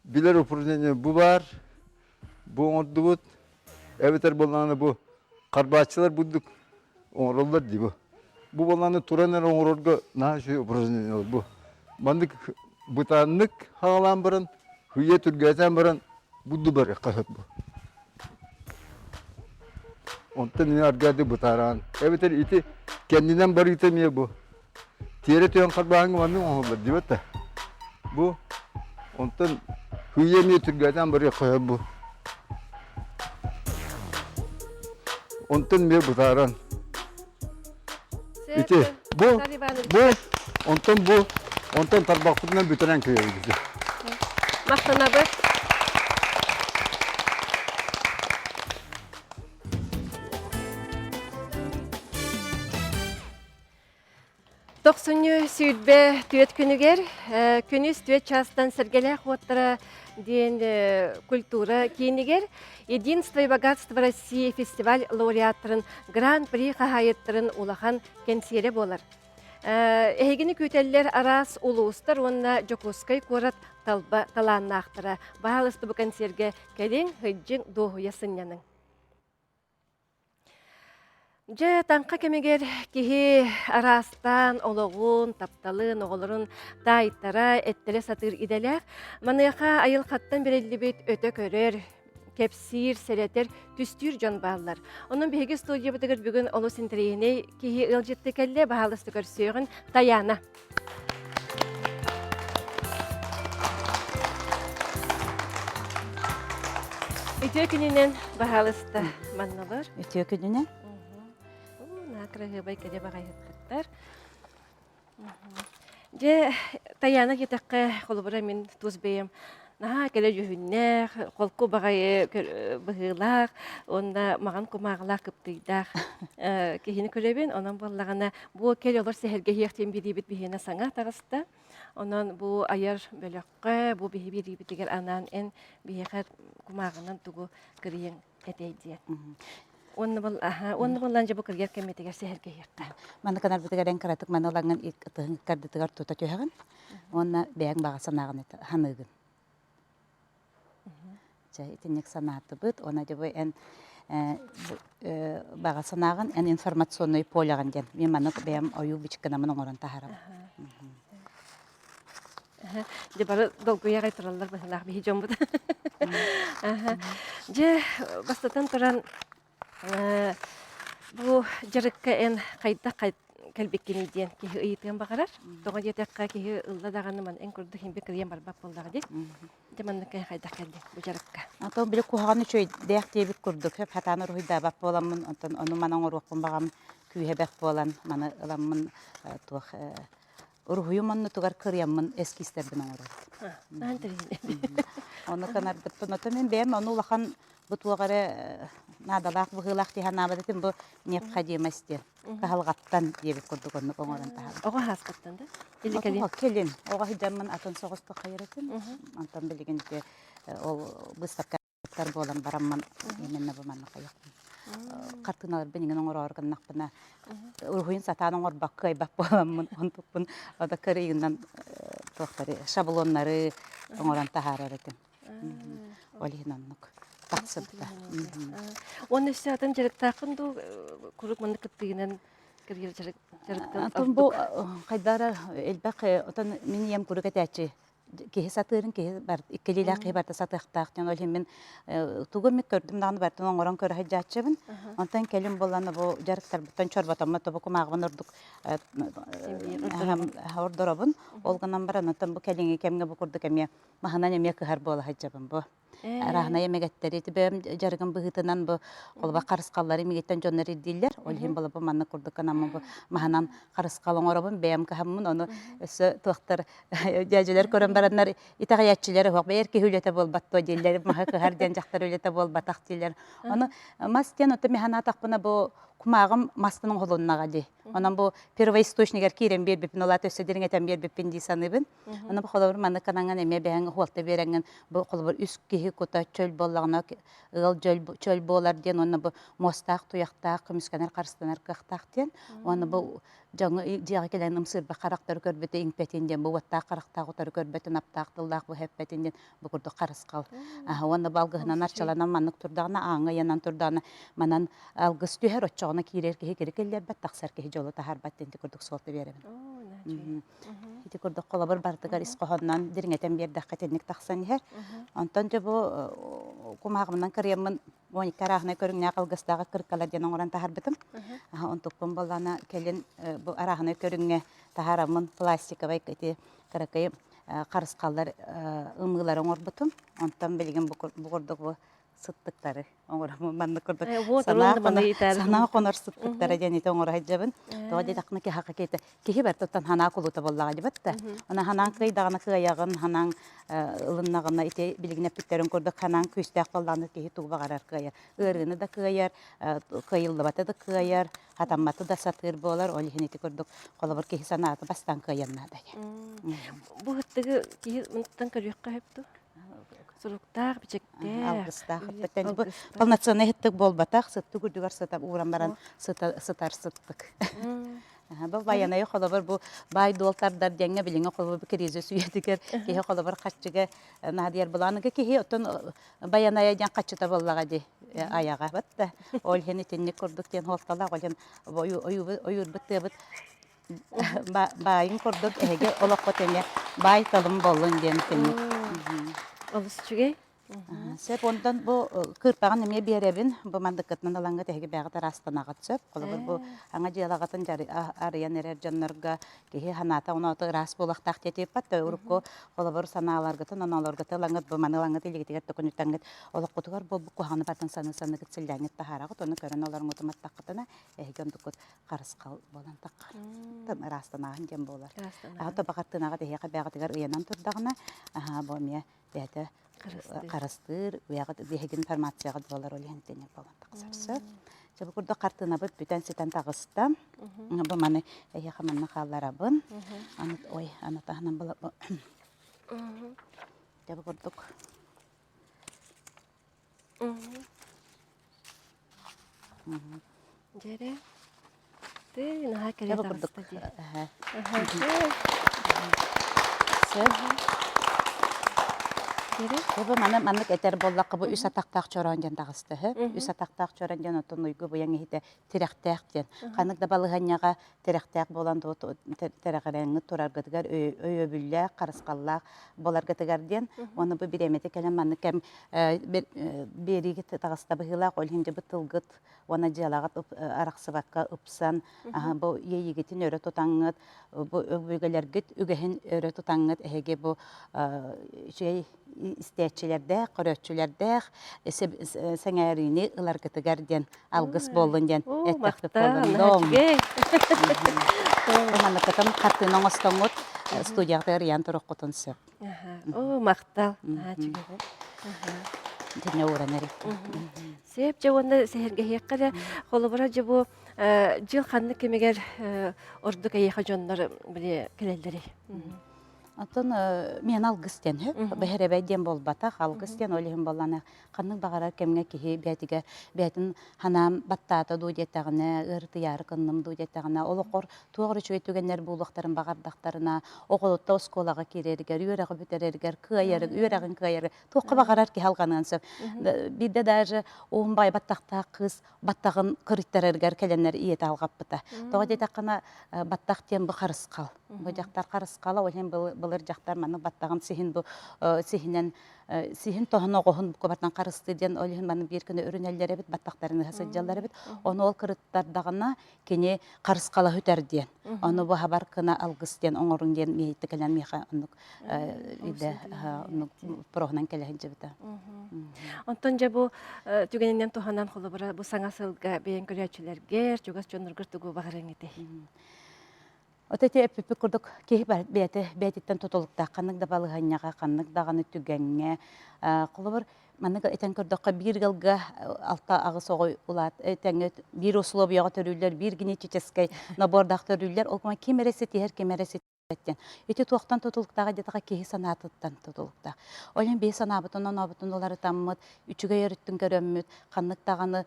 билэр упражнение бу баар, бу оҥордубут. Эбэтэр буоллаҕына бу харбааччылар бурдук оҥороллор дии бу. Бу буоллаҕына туран эрэ оҥорорго наһаа үчүгэй упражнение бу. Маннык бытааннык хаалаан баран, хүйэ түргээтэн баран бурду барыахха сөп бу. Онтон эмиэ аргаады бытаараан. Эбэтэр ити кэннинэн барыыта эмиэ бу. Тиэрэ түһэн харбааһыҥҥа маннык оҥоһуллар диэбэт да. Бу онтон хүйэ эмиэ түргэтээн барыахха сөп бу. Онтон эмиэ бытааран. Ити бу бу онтон бу онтон тарбахпытынан бүтэрэн кыйабыт. Махтанабыт. Тохсунньу 24 күнүгэр күнүс түөрт чаастан Сэргэлээх уоттара диэн культура киинигэр Единство и богатство России фестиваль лауреаттарын Гран-при хаһаайыттарын улахан кэнсиэрэ буолар. Эһигини күүтэллэр араас улуустар уонна Дьокуускай куорат талба талааннаахтара. Баһаалыста бу кэнсиэргэ кэлиҥ, сылдьыҥ, дуоһуйа сынньаныҥ. Дьэ, таҥха кэмигэр киһи араастаан олоҕун, тапталын, оҕолорун таайтара, эттэрэ сатыыр идэлээх. Маныаха айылҕаттан бэриллибит өтө көрөр, кэпсиир, сэрэтэр, түстүүр дьон бааллар. Онон биһиги студиябытыгар бүгүн олус интэриэһинэй киһи ыалдьытты кэллэ, баһаалыста көрсүөҕүн Таяна. Үтүө күнүнэн, баһаалыста, манналар. Үтүө күнүнэн. Наһаа кыраһыабай кэрэ баҕайыттар. Дьэ, Таяна диэтэххэ, холобура мин тус бэйэм наһаа кэлэ дьүһүннээх, холку баҕайы быһыылаах уонна маҕан кумааҕылаах кыптыйдаах киһини көрөбүн. Онон буоллаҕына, бу кэл олор сэһэргэһиэх диэн бириибит биһиэнэ саҥа таҕыста. Онон бу айар бөлөххө, бу биһи бириибитигэр анаан эн биһиэхэ кумааҕынан тугу кырыйыҥ этэй диэн. Уонна был аха, уонна буллан дьэ бу кыргар кэммитигэр сэһэргэһиэххэ. Манна канарбытыгар эн кыратык маны ылаҥҥын ытыһыҥ ыккардытыгар тута түһэҕин уонна бэйэҥ баҕа санааҕын ханыыгын. Чэ, итинник санаатыбыт. Уонна дьэ бу эн баҕа санааҕын эн информационный полеҕын диэн. Мин маннык бэйэм ойуу бичикканамын оҥорон таһаарабын. Дьэ бары долгуйа аҕай тураллар быһыылаах биһи дьоммут. Дьэ, бастатан туран, бу дьарыкка эн хайдах кэлбиккиний диэн киһи ыйытыан баҕарар. Тоҕо диэтэххэ, киһи ылла даҕаны ман эн курдук иһин кыайан барбат буоллаҕа дии. Дьэ маннык эн хайдах кэллиҥ бу дьарыкка? Антон били куһаҕан үчүгэйдээх диэбит курдук сөп хатаан уруһуйдаабат буоламмын, онтон ону маны оҥоруохпун баҕам күүһэ бэрт буолан маны ыламмын туох Уруһуйум оннутугар кырыйаммын эскизтэрбин оҥоробун. Ону канарбыппын. Ото мин бэйэм ону улахан бу туох эрэ наадалаах быһыылаах дии санаабат этим бу необходимость диэн. Кыһалҕаттан диэбит курдук оннук оҥорон таһаарбыт. Оҕо ааспыттан да? Или кэлин? Кэлин. Оҕо сылдьаммын атын соҕустук хайар этим. Онтон билигин ити ол быыстапка Тар буолан бараммын именно бу манна хайыахпын. Хартыыналарбын иҥин оҥороору гыннахпына уруһуйун сатаан оҥорбокко кыайбат буоламмын онтукпун ода кырыйынан туохтары шаблоннары оҥорон таһаарар этим. Ол иһин оннук тахсыбыта. Уонна өссө атын дьарыктааххын дуу куруук маннык кыттыынан кыргыр дьарыктан Антон бу хайдара элбэх отон мин ийэм куруук этээччи киһи сатыырын киһи бар иккилиилээх киһи барыта сатыахтаах диэн ол иһин мин тугу эмит көрдүм даҕаны барытын оҥорон көрө сылдьааччыбын. Онтон кэлин буолан бу дьарыктарбыттан чорботоммот бу кумааҕыбын ордук ордоробун. Ол гынан баран оттон бу кэлиҥҥи кэмҥэ бу курдук эмиэ маһынан эмиэ кыһар буола сылдьабын бу. Арааһынай эмэгэттэри ити бэйэм дьарыгым быһыытынан бу холобур харысхаллары мигиттэн дьоннор ирдииллэр. Ол иһин была бу маннык курдук гынаммын бу маһынан харысхал оҥоробун бэйэм кыһаммын ону өссө туохтар дьээдьэлэр көрөн бараннар итэҕэйээччилэр уһуох бэйэр киһи үлэтэ буолбат дуо дииллэр маһы кыһар диэн дьахтар үлэтэ буолбатах дииллэр. Ону мас диэн оттон мин санаатахпына бу кумааҕым мастан оҥоһулуннаҕа дии. Онон бу первоисточнигар киирэн биэрбиппин, ол аата өссө дириҥэтэн биэрбиппин дии саныыбын. Аны бу холобур маннык гынаҥҥын эмиэ бэйэҥ уһуолта биэрэҥҥин бу холобур үс киһи кута чөл буоллаҕына ыал дьөл чөл буолар диэн уонна бу муостаах туйахтаах көмүскэнэр харыстанар кыахтаах диэн уонна бу дьоҥҥо дьиэҕэ кэлэн ымсыырбах харахтары көрбүтэ иҥпэтин диэн бу уоттаах харахтаах утары көрбөтүн аптаах тыллаах бу эппэтин диэн бу курдук харысхал уонна бу алгыһынан арчыланан маннык турдаҕына ааҥҥа ыйанан турдаҕына манан алгыс түһэр оччоҕуна киирэр киһи кири киллэрбэт тахсар киһи дьолу таһаарбат диэн курдук суолта биэрэбин Ити курдук холобур барытыгар ис хоһоонунан дириҥэтэн биэрдэххэ итинник тахсан иһэр. Онтон дьэ бу кумааҕыбынан кырыйаммын 12 арааһынай көрүҥнээх алгыстаах кыркалар диэн оҥорон таһаарбытым. Онтукпун буоллаҕына кэлин бу арааһынай көрүҥҥэ таһаараммын пластиковай ити кыракый харысхаллар ымыылары оҥорбутум. Онтон билигин бу курдук бу сыттыктары оҥороммун маннык курдук санаа хонор сыттыктара диэн ити оҥоро сылдьабын. Тоҕо диэтэххинэ киһи киһи киһи барытыттан санаа кулута буоллаҕа дибэт да. Она ханаан кыайдаҕына кыайаҕын, ханаан ылыннаҕына ити билигин эппиттэрин курдук ханаан күүстээх буоллаҕына киһи тугу баҕарар кыайар. Ыарыыны да кыайар, кыайыллыбаты да кыайар, хатамматы да сатыыр буолар. Ол иһин ити курдук холобур киһи санаата бастаан кыайан наада. Бу ыттыгы киһи мынтан көрүөххэ сөп дуо? Суруктаах, бичиктээх. Алгыстаах ыттык. Бу полноценный ыттык буолбатах, сыттык үрдүгэр сыта ууран баран сытар сыттык. Бу байанайы холобур бу баай дуол тардар диэҥҥэ билиҥҥи холобур бу кризис үйэтигэр киһи холобур харчыга наадыйар былааныга киһи оттон байанайа диэн хаччыта буоллаҕа дии айаҕа батта ол иһин итинник курдук диэн суолталаах ол иһин ойуурбут тыабыт баайын курдук эһиги олоххо тэҥэ баай талым буоллун диэн итинник Олус үчүгэй. Сөп, онтон бу кыырпаҕын эмиэ биэрэбин. Бу мандыккытынан ылаҥҥыт эһиги бэйэҕит ыраастанаҕыт сөп. Холобур, бу аҥа дьыалаҕытын арыйан эрэр дьоннорго киһи санаата оноото ыраас буолуохтаах диэтиэппэт да урукку холобур санааларгытын, оноолоргутун ылаҥҥыт, бу маны ылаҥҥыт илиигитигэр төкүнүтэҥҥит олоххутугар буолбут куһаҕаны батын саны-саныгыт силлээҥҥит таһаараҕыт, ону көрөн олороҥҥутун маттаххытына эһиги онтуккут харысхал буолан таххар. Ыраастанааһын диэн буолар. Аҕа тобаҕар тынаҕыт эһиэхэ бэйэҕитигэр ыйанан турдаҕына, аһаа бу эмиэ бэйэтэ харыстыыр, биһиги информацияҕыт буолар, ол иһин итинник буолан тахсар сөп. Дьэ, бу курдук хартыынабыт бүтэн ситэн таҕыста. Бу маны эһиэхэ манна хаалларабын. Аны, ой, аны таһынан была Дьэ, бу курдук. Дьэрэ. Ты наһаа кэрэ Дьэ, бу курдук. таҕыста дии. Сөп. Дьэрэ. Дьэ, бу маны маннык этэр буоллахха, бу үс атахтаах чороон диэн таҕыста үһү. Үс атахтаах чороон диэн оттон уйгу быйаҥ иһитэ тирэхтээх диэн. Ханнык да балаһыанньаҕа тирэхтээх буолан тэрэҕирэҥҥит тураргытыгар өйөбүллээх, харысхаллаах буоларгытыгар диэн. Уонна бу бириэмэтэ кэлэн маннык кэм биэриигит таҕыста быһыылаах, ол иһин дьэ бу тылгыт уонна дьыалаҕыт арахсыбакка ыпсан, бу иэйиигитин өрө тутаҥҥыт, бу өбүгэлэргит үгэһин өрө тутаҥҥыт эһиги бу үчүгэй истээччилэрдээх, көрөөччүлэрдээх сэҥээриини ыларгытыгар диэн алгыс буоллун диэн эттэхпит буоллун. Манныкытын хартыына оҥостоҥҥут студияҕытыгар ыйаан туруоххутун сөп. Оо, махтал. Дьиҥэ ууран эрэ. Сөп, дьэ уонна сэһэргэһиэххэ эрэ холобура дьэ бу дьыл ханнык кэмигэр ордук эйиэхэ дьоннор били кэлэллэрий? Оттон миэнэ алгыс диэн сөп. Бэһэрэбэй диэн буолбатах. Алгыс диэн ол иһин буоллаҕына ханнык баҕарар кэмҥэ киһи бэйэтигэр бэйэтин санаам баттаата дуу диэтэҕинэ, ыарытыйаары гынным дуу диэтэҕинэ, олоххор туох эрэ үчүгэй түгэннэр буолуохтарын баҕардахтарына, оҕолотто оскуолаҕа киирэригэр, үөрэҕи бүтэрэригэр, кыайары, үөрэҕин кыайары, туохха баҕарар киһи алҕаныан сөп. Биирдэ даже уһун баай баттахтаах кыыс баттаҕын кырыйтарарыгар кэлэннэр ийэтэ алҕаппыта. Тоҕо диэтэххинэ, баттах диэн бу харысхал. Бу дьахтар харысхала, ол иһин былыр дьахтар маннык баттаҕын сиһин бу сиһинэн сиһин тоһун оҕуһун кубатан харыстыы диэн ол иһин маннык биир күнү өрүнэллэр эбит, баттахтарын ыһа сылдьаллар эбит. Ону ол кырыттардаҕына кини харысхала сүтэр диэн. Ону бу хабар кына алгыс диэн оҥоруҥ диэн миэһиттэ кэлэн миэхэ оннук идэ оннук проһунан кэлэ сылдьыбыта. Онтон дьэ бу түгэнинэн туһанан холобура бу саҥа сылга бэйэҥ көрөөччүлэргэр, чугас дьонноргор тугу баҕарыаҥ этэй? Вот эти эппиппит курдук киһи бэйэтэ бэйэтиттэн тутулуктаах ханнык да балаһыанньаҕа, ханнык даҕаны түгэҥҥэ холобур маннык этэн көрдөххө биир ыалга 6-8 оҕо улаат тэҥҥэ биир условияҕа төрүүллэр, биир генетическэй набордаах төрүүллэр. Ол гынан ким эрэ ситиһэр, ким эрэ ситиспэт диэн. Ити туохтан тутулуктааҕа диэтэххэ киһи санаатыттан тутулуктаах. Ол иһин биһи санаабытын онообутун уларытаммыт, үчүгэй өрүттүн көрөммүт, ханнык даҕаны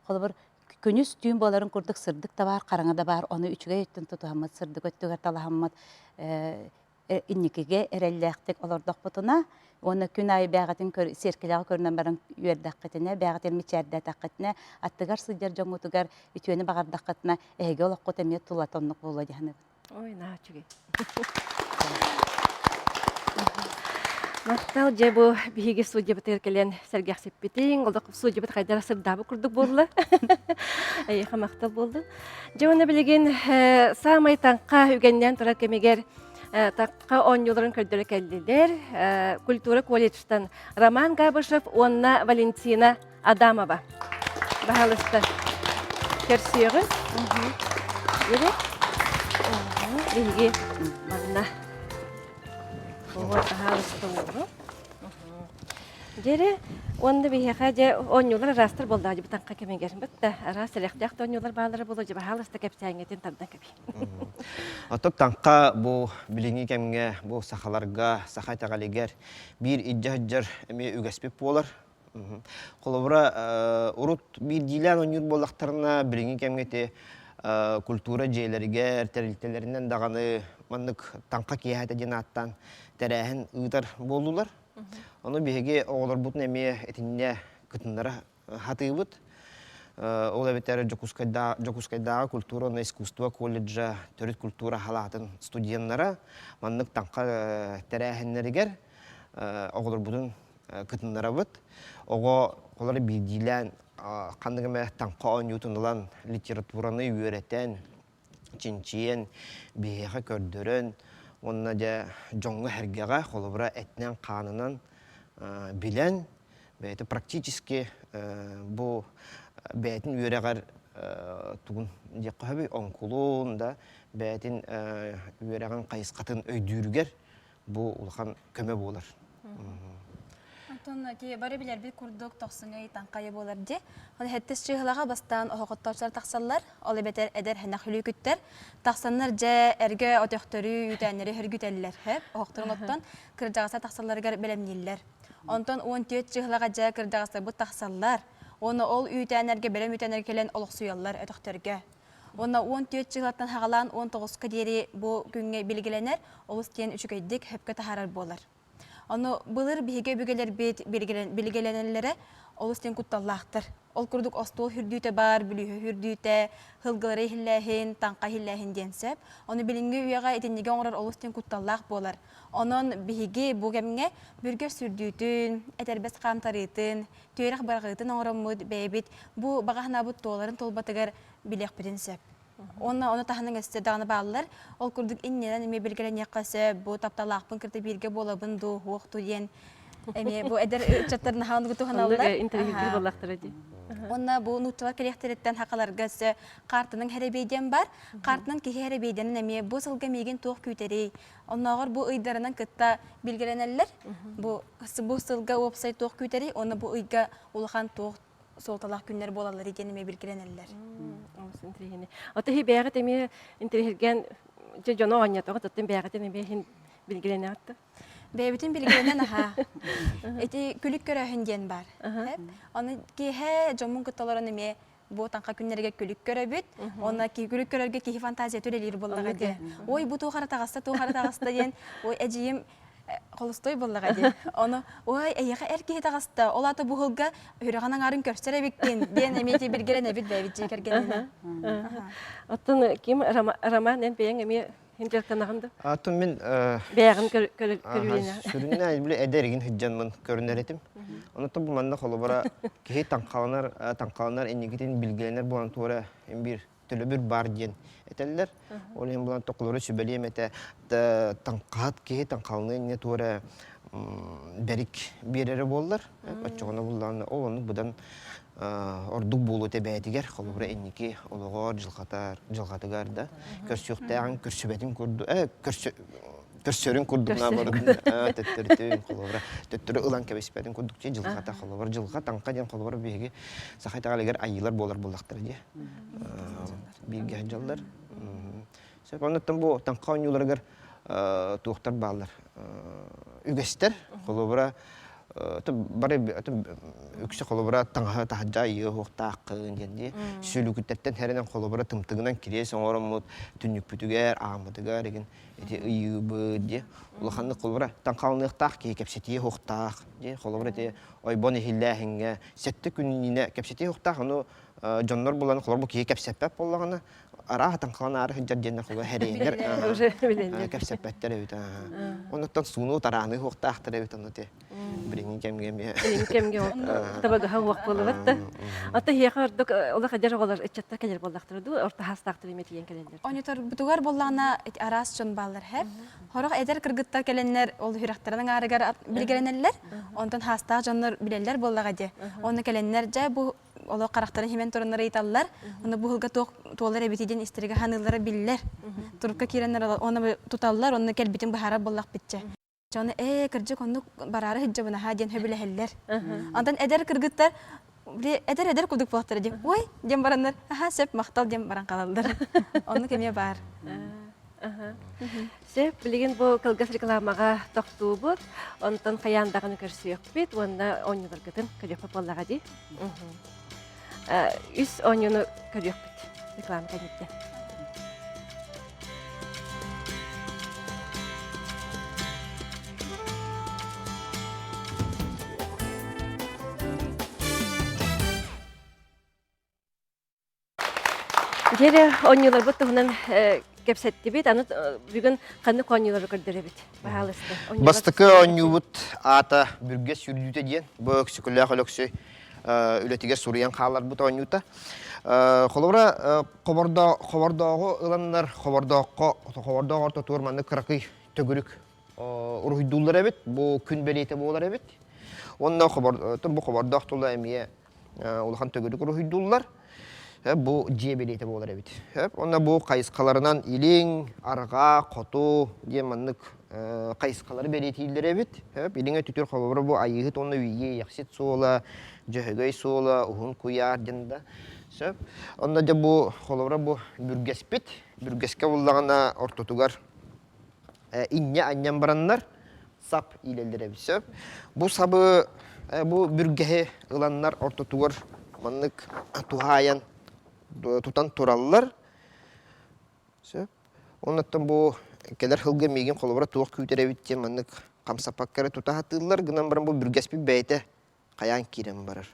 холобур күнүс түүн буоларын курдук сырдык да баар, хараҥа да баар, ону үчүгэй өттүн тутуһаммыт, сырдык өттүгэр талаһаммыт инникигэ эрэллээхтик олордохпутуна уонна күн аайы бээҕитин сиэркилэҕэ көрүнэн баран үөрдэххитинэ, бээҕитин мичээрдээтэххитинэ, аттыгар сылдьар дьоҥҥутугар үтүөнү баҕардаххытына, эһиги олоххут эмиэ тулата оннук буолуо дии саныыбын. Ой, наһаа үчүгэй. Махтал, дьэ бу биһиги студиябытыгар кэлэн сэргэхсиппитиҥ, олох студиябыт хайдах сырдаабыт курдук буолла. Эйиэхэ махтал буоллун. Дьэ уонна билигин саамай таҥха үгэннээн турар кэмигэр таҥха оонньууларын көрдөрө кэллилэр. Культура колледжтан Роман Габышев уонна Валентина Адамова. Баһалыста. Көрсүөҕүн. Биһиги манна. Баһаалыста ууру. Дьэри уонна биһиэхэ дьэ оонньуулар араастар буоллаҕа дьэ таҥха кэмигэр. Бытта араас сэрэхтээх да оонньуулар бааллара буолуо дьэ баһаалыста кэпсээҥҥитин тардан кэбий. Оттон таҥха бу билиҥҥи кэмҥэ бу сахаларга, саха итэҕэлигэр биир илдьэ сылдьар эмиэ үгэспит буолар. Холобура, урут биирдиилээн оонньуур буоллахтарына, билиҥҥи кэмҥэ ити культура дьиэлэригэр, тэрилтэлэринэн даҕаны маннык таҥха киэһэтэ диэн ааттаан тэрээһин ыытар буоллулар. Ону биһиги оҕолорбутун эмиэ итиннэ кытыннара хатыыбыт. Ол эбэтэр Дьокуускайдааҕы культура уонна искусство колледжа төрүт культура халаатын студеннара маннык таҥха тэрээһиннэригэр оҕолорбутун кытыннарабыт. Оҕо олор биирдиилээн ханнык эмэ таҥха оонньуутун ылан литератураны үөрэтэн, чинчийэн, биһиэхэ көрдөрөн уонна дьэ дьоҥҥо-сэргэҕэ холобура этинэн-хаанынан билэн бэйэтэ практически бу бэйэтин үөрэҕэр тугун диэххэ сөбүй оҥкулун да бэйэтин үөрэҕин хайысхатын өйдүүрүгэр бу улахан көмө буолар. Онтон ити бары билэрбит курдук тохсунньу ый таҥхайа буолар дии. Ол сэттис чыыһылаҕа бастаан оһоҕоттооччулар тахсаллар, ол эбэтэр эдэр һэнэх үлүүкүттэр. Тахсаннар дьэ эргэ өтөхтөрү, үүтээннэри хөргүтэллэр, һэп оһохторун оттон кырдьаҕастар тахсалларыгар бэлэмнииллэр. Онтон 14 чыыһылаҕа дьэ кырдьаҕастарбыт тахсаллар. Уонна ол үүтээннэргэ бэлэм үүтээннэргэ кэлэн олохсуйаллар өтөхтөргө. Уонна 14 чыыһылаттан хаҕалаан 19-ка диэри бу күҥҥэ билгэлэнэр, олус диэн үчүгэйдик хөпкө таһаарар буолар. Ону былыр биһиги өбүгэлэрбит билгэлэнэллэрэ олус диэн кутталлаахтар. Ол курдук остуол үрдүүтэ баар, бүлүүһэ үрдүүтэ, һылгылары иһиллээһин, таҥха иһиллээһин диэн сөп. Ону билиҥҥи үйэҕэ итинниги оҥорор олус диэн кутталлаах буолар. Онон биһиги бу кэмҥэ бүргэс сүрдүүтүн, этэрбэс хаамтарыытын, түөрэх быраҕыытын оҥороммут бэйэбит бу баҕа санаабыт туоларын туолбатыгар билиэхпитин сөп. Уонна ону таһынан өссө даҕаны бааллар. Ол курдук иннинэн эмиэ билгэлэниэххэ сөп, бу тапталаахпын кытта бииргэ буолабын дуу, суох дуу диэн эмиэ бу эдэр ыччаттар наһаа оннугу туһаналлар. Интэриэһиргиир буоллахтара дии. Уонна бу нууччалар кэлиэхтэриттэн хахаларга өссө хаартынан хэрэбиэйдиэн бар. Хаартынан киһи хэрэбиэйдэнэн эмиэ бу сылга миигин туох күүтэрий? Оннооҕор бу ыйдарынан кытта билгэлэнэллэр. Бу бу сылга уопсай туох күүтэрий? Уонна бу ыйга улахан туох суолталаах күннэр буолаллар диэн эмиэ билгэлэнэллэр. Олус интэриэһинэй. Ото иһи бэйэҕит эмиэ интэриэһиргээн дьэ дьону оонньотоҕут, оттон бэйэҕитин эмиэ иһин билгэлэнэҕит да? Бэйэбитин билгэлэнэн аһаа. Ити күлүк көрөөһүн диэн баар. Ону киэһэ дьоммун кытта олорон эмиэ бу таҥха күннэригэр күлүк көрөбүт. Уонна күлүк көрөргө киһи фантазията үлэлиир буоллаҕа дии. Ой, бу туох эрэ таҕыста, туох эрэ таҕыста диэн, ой, эдьиийим холостой буоллаҕа дии. Ону, ой, эйиэхэ эр киһи таҕыста, ол аата бу ыһылга үрэҕин аҥаарын көрсөр эбиккин, диэн эмиэ ити билгэлэнэбит бэйэбит дьиэ кэргэнинэн. Оттон ким Роман эн бэйэҥ эмиэ дьарыктанаҕын да? Оттон мин бэйэҕин көрүүлэнэ. Сүрүннээн били эдэр игин сылдьанмын көрүнэр этим. Онон бу манна холобура киһи таҥхаланар таҥхаланар инникитин билгэлэнэр буолан туора биир төлөбүр бар диэн этэллэр. Ол иһин булан токулары сүбэлиэм этэ таҥхаһат киһи таҥхаланыа иннинэ туора бэрик биэрэрэ буоллар. Оччоҕуна буллаҕына ол оннук быдан ордук буолуо этэ бэйэтигэр холобура инники олоҕор дьылҕатар дьылҕатыгар да көрсүөхтээҕин көрсүбэтин курдук э көрсөрүн курдук наоборот төттөрүтүн холобура төттөрү ылан кэбиспэтин курдук дьылҕата холобура дьылҕа таҥха диэн холобура биһиги саха итэҕэлигэр айыылар буолар буоллахтара дии бииргэ сылдьаллар сөп оннуттан бу таҥха оонньууларыгар туохтар бааллар үгэстэр холобура бары үксэ холобура таҥаһы таһырдьа айыы уһуохтааххын диэн дии сүлүкүттэртэн хэринэн холобура тымтыгынан кириэс оҥороммут түннүкпүтүгэр ааммытыгар игин ити ыйыыбыт дии улаханнык холобура таҥхаланыахтаах киһи кэпсэтиэ уһуохтаах дии холобура ити ойбон иһиллээһиҥҥэ сэттэ күн иннинэ кэпсэтиэ уһуохтаах ону дьоннор булан холобур киһи кэпсэппэт буоллаҕына арааһа таҥхалан аары сылдьар диэннэр холобур хэрэйэннэр Уже билэллэр. кэпсэппэттэр эбит оннуттан сууну тарааны уһуохтаахтар эбит онно ти билиҥҥи кэмҥэ эмиэ Билиҥҥи кэмҥэ табагаһа уох буолубат да. Ата иһиэхэ ордук олох эдэр оҕолор ыччаттар кэлэр буоллахтара дуу орто хаастаахтар эмиэ тиийэн кэлэллэр. Оонньоторбутугар буоллаҕына араас дьон бааллар һэ. Сорох эдэр кыргыттар кэлэннэр ол сүрэхтэрин аҥаарыгар билгэлэнэллэр. Онтон хаастаах дьоннор билэллэр буоллаҕа дии. Онно кэлэннэр дьэ бу олох харахтарын химэн тураннар ыйыталлар. Онно бу ыһылга туох туолар эбитий диэн истэргэ ханыыллара биллэр. Турукка киирэннэр оны туталлар, онно кэлбитин быһаарар буоллахпытча. Дьону ээ кырдьык оннук бараары сылдьабын аһаа диэн сөбүлэһэллэр. Онтон эдэр кыргыттар били эдэр эдэр курдук буолтара диэн ой диэн бараннар аһаа сөп махтал диэн баран хаалаллар. Оннук эмиэ баар. Сөп, билигин бу кылгас рекламаҕа тохтуубут, онтон хайаан даҕаны көрсүөхпүт уонна оонньууларгытын көрүөхпүт буоллаҕа дии. Үс оонньууну көрүөхпүт. Реклама кэнниттэн. Дьиэрэ оонньууларбыт туһунан кэпсэттибит. Аны бүгүн ханнык оонньуулары көрдөрөбүт? Баһаалыста. Бастакы оонньуубут аата Бүргэс сүүрдүүтэ диэн. Бу Өксөкүлээх Өлөксөй үлэтигэр суруйан хаалларбыт оонньуута. Холобура, хобордооҕу ыланнар хобордооххо хобордоох ортотугар маннык кыракый төгүрүк уруһуйдууллар эбит. Бу күн бэлиэтэ буолар эбит. Уонна бу хобордоох тула эмиэ улахан төгүрүк уруһуйдууллар. Бу дьиэ бэлиэтэ буолар эбит. Уонна бу хайысхаларынан илиҥ, арҕаа, хоту диэн маннык хайысхалары бэлиэтииллэр эбит. Илиҥ өттүтүр холобура бу Айыыһыт уонна Үйэ Иэхсит суола, Дьөһөгөй суола, Уһун Куйаар диэн да. Сөп. Онно дьэ бу холобура бу бүргэспит. Бүргэскэ буллаҕына ортотугар инньэ анньан бараннар сап иилэллэр эбит сөп. Бу сабы бу бүргэһи ыланнар ортотугар маннык туһаайан тутан тураллар. Сөп. Оннуттан бу кэлэр сылга миигин холобура туох күүтэр эбит диэн маннык хамсаппакка эрэ тута сатыыллар гынан баран бу бүргэспит бэйэтэ хайаан киирэн барар.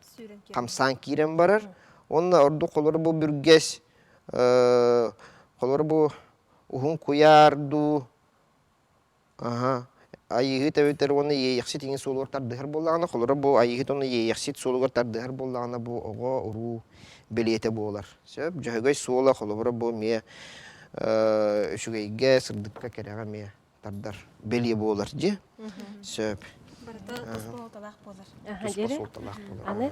Хамсаан киирэн барар. Уонна ордук холобура бу бүргэс холобура бу уһун куйаар дуу аха айыыһыт эбэтэр уонна иэйэхсит иҥин суолугар тардыһар буоллаҕына холобура бу айыыһыт уонна иэйэхсит суолугар тардыһар буоллаҕына бу оҕо уруу бэлиэтэ буолар сөп дьөһөгөй суола холобура бу эмиэ үчүгэйгэ сырдыкка кэрэҕэ эмиэ тардар бэлиэ буолар дьи сөп Барыта туспа суолталаах буолар. Туспа суолталаах буолар. Аны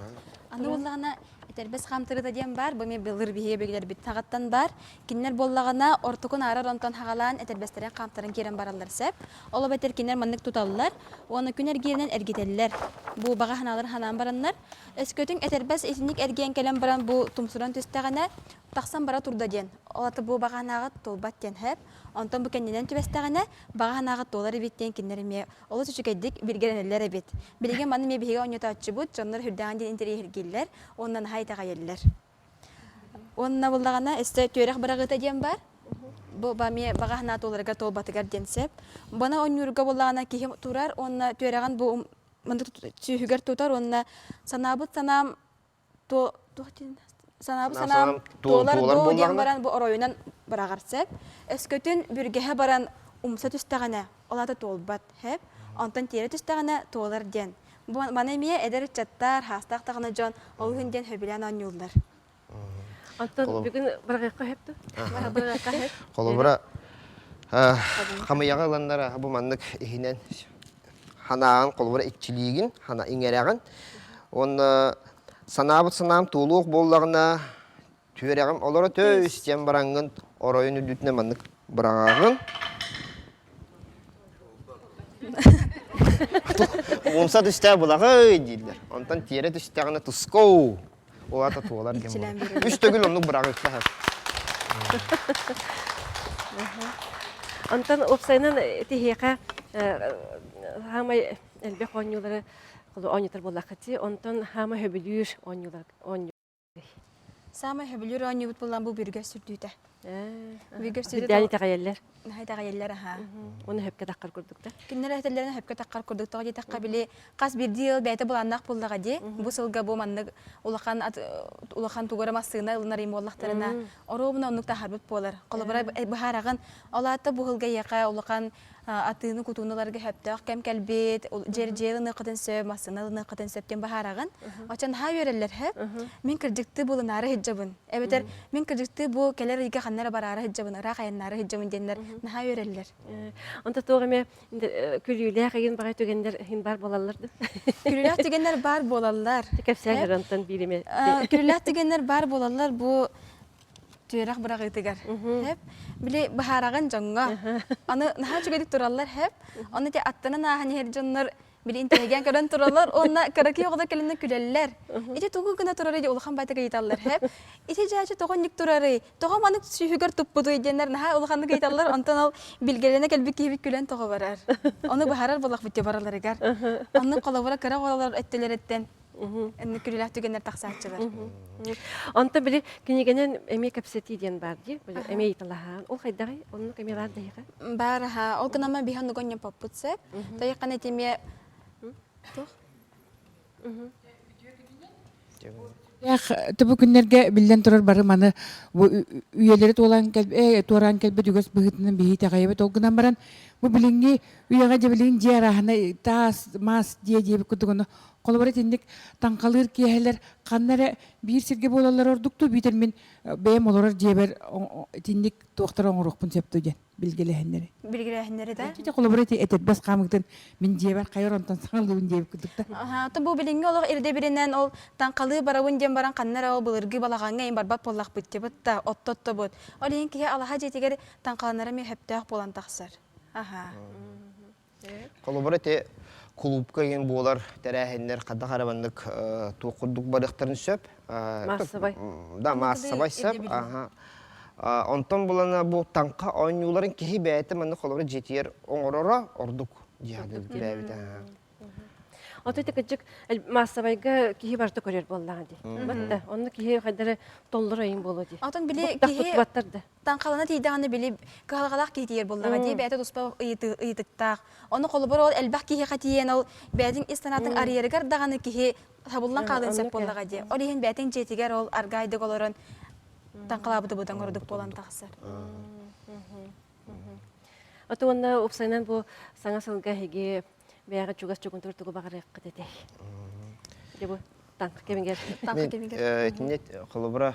Аны буоллаҕына этэрбэс хаамтарыта диэн баар, бу эмиэ былыр биһиги өбүгэлэрбит саҕаттан баар. Кинилэр буоллаҕына ортокун аарар онтон хаҕалаан этэрбэстэрин хаамтаран киирэн бараллар сөп. Ол эбэтэр кинилэр маннык туталлар уонна күн эргииринэн эргитэллэр. Бу баҕа санааларын ханаан бараннар, өскөтүн этэрбэс итинник эргийэн кэлэн баран бу тумсуран түстэҕинэ тахсан бара турда диэн. Ол аты бу баҕа санааҕыт туолбат диэн сөп. Онтон бу кэннинэн түбэстэҕинэ, баҕа санааҕыт туолар эбит диэн кинилэр эмиэ олус үчүгэйдик билгэлэнэллэр эбит. Билигин маны эмиэ биһиги оонньотооччубут, дьоннор сүрдээҕин диэн интэриэһиргииллэр уонна наһаа итэҕэйэллэр. Уонна буллаҕына өссө түөрэх быраҕыыта диэн баар. Бу эмиэ баҕа санаа туоларыгар туолбатыгар диэн сөп. Бана оонньуурга буллаҕына киһи турар уонна түөрэҕин бу маннык сүүһүгэр тутар уонна санаабыт санаам туох диэн санаабыт санаам туолар доо диэн баран бу оройунан быраҕар сөп. Өскөтүн бүргэһэ баран умса түстэҕинэ, ол аата туолбат сөп. Онтон тиэрэ түстэҕинэ туолар диэн. Бу маны эмиэ эдэр ыччаттар, хаастаах даҕаны дьон олуһун диэн сөбүлээн оонньууллар. Онтон бүгүн быраҕыахха сөп дуо? Быраҕыахха сөп. Холобура, хамыйаҕы ыланнар бу маннык иһинэн Ханаан холобура иччилиигин, хана иҥэрэҕин. Уонна санаабыт санаам туолуох буоллаҕына, түөрэҕим олоро төс диэн бараҥҥын оройун үрдүтүнэн маннык быраҕаҕын. Умса түстээх булаҕый дииллэр. Онтон тиэрэ түстэҕинэ тускоу Ол аата туолар диэн буолар. Үс төгүл оннук быраҕыахтаах. Онтон уопсайынан тиһиэхэ хаамай элбэх оонньуулары оонньотор буоллаххытыы, онтон хаама хөбүлүүр оонньуулар оонньуу. Саамай хөбүлүүр оонньуубут буллан бу бүргэс сүрдүүтэ. Бүргэс сүрдүүтэ. Үрдээн итэҕэйэллэр. Наһаа итэҕэйэллэр аһаа. Уонна хөпкө таххар курдук да. Кинилэр этэллэрин хөпкө таххар курдук тоҕо диэтэххэ били хас биирдии ыал бэйэтэ былааннаах буоллаҕа дии. Бу сылга бу маннык улахан улахан тугу эрэ массыына ылынар им буоллахтарына оруобуна оннук таһаарбыт буолар. Холобура быһаараҕын ол аата бу сылга эйиэхэ улахан атыыны-кутууну ыларга сөптөөх кэм кэлбит, дьиэ дьиэ ылыныаххытын сөп, массыына ылыныаххытын сөп диэн быһаараҕын. Оччон наһаа үөрэллэр сөп. Мин кырдьыктыы булунаары сылдьабын. Эбэтэр мин кырдьыктыы бу кэлэр ыйга ханна эрэ бараары сылдьабын, ыраах айаннаары сылдьабын диэннэр наһаа үөрэллэр. Онто туох эмэ күлүүлээх игин баҕай түгэннэр иһин баар буолаллар да? Күлүүлээх түгэннэр баар буолаллар. Кэпсээн онтон биир эмэ. Күлүүлээх түгэннэр баар буолаллар бу түөрэх быраҕыытыгар. Хэп. Били быһаараҕын дьоҥҥо. Аны наһаа үчүгэйдик тураллар хэп. Оны те аттынан ааһан иһэр дьоннор били интэһигэн көрөн тураллар уонна кыракый оҕолор кэлинэ күлэллэр. Ити тугу гына турарый диye улахан байтык ыйыталлар хэп. Ити дьээчи тоҕо инник турарый? Тоҕо маннык сүүһүгэр туппутуй диэннэр наһаа улаханнык ыйыталлар. Онтон ол билгэлэнэ кэлбит киһибит күлэн тоҕо барар. Ону быһаарар буоллахпыт бараларыгар. Оннук холобура кыра оҕолор өттүлэриттэн. Инник күлүүлээх түгэннэр тахсааччылар. Онто били кинигэнэн эмиэ кэпсэтии диэн баар дии. Били эмиэ ыйыталаһаан. Ол хайдаҕый? Оннук эмиэ баар даһыга? Баар аха. Ол гынама биһи оннук онньоппоппут сөп. Тойуккана итимиэ туох? Бу күннэргэ биллэн турар бары маны бу үйэлэри туолан туораан кэлбит үгэс быһыытынан биһи итэҕэйэбит. Ол гынан баран бу билиҥҥи үйэҕэ дьэ билигин дьиэ арааһына таас, маас дьиэ диэбит курдук ону холобура итинник таҥхалыыр киэһэлэр ханна эрэ биир сиргэ буолаллара ордук дуу биитэр мин бэйэм олорор дьиэбэр итинник туохтары оҥоруохпун сөп дуу диэн билгэлээһиннэри. Билгэлээһиннэри да? Ити холобура ити этэрбэс хаамыытын мин дьиэбэр хайа оронтон саҥалыыбын диэбит курдук да. Аха, то бу билиҥҥи олох ирдэбилинэн ол таҥхалыы барабын диэн баран ханна эрэ ол былыргы балаҕаҥҥа ин барбат буоллахпыт дебут да оттоттобут. Ол иһин киһи алаһа дьиэтигэр таҥхаланара эмиэ сөптөөх буолан тахсар. Аха. Холобура ити кулуупка иһин буолар тэрээһиннэр хайдах эрэ маннык туох курдук барыахтарын сөп. Маассабай. Да, маассабай сөп. Аха. Онтон булана бу таҥха оонньууларын киһи бэйэтэ маннык холобура дьиэтигэр оҥороро ордук дии бэйэбит. Ото ити кырдьык маассабайга киһи барыта көрөр буоллаҕа дии. Батта, онно киһи хайдары толлор айын буолуо дии. Отон били киһи туттубаттар да. Таҥхалана тиийдэҕинэ били кыһалҕалаах киһи тиийэр буоллаҕа дии бэйэтэ туспа ыйытыктаах. Ону холобур ол элбэх киһиэхэ тиийэн ол бэйэтин ис санаатын арыйарыгар даҕаны киһи табыллан хаалыан сөп буоллаҕа дии. Ол иһин бэйэтин дьиэтигэр ол аргаайдык олорон таҥхалаабыты быдан ордук буолан тахсар. Ото уонна уопсайынан бу саҥа сылга эһиги бэйэҕит чугас чугунтур тугу баҕарыаххыт этэй? Дьэ бу таҥха кэмигэр. Таҥха кэмигэр. Итинник холобура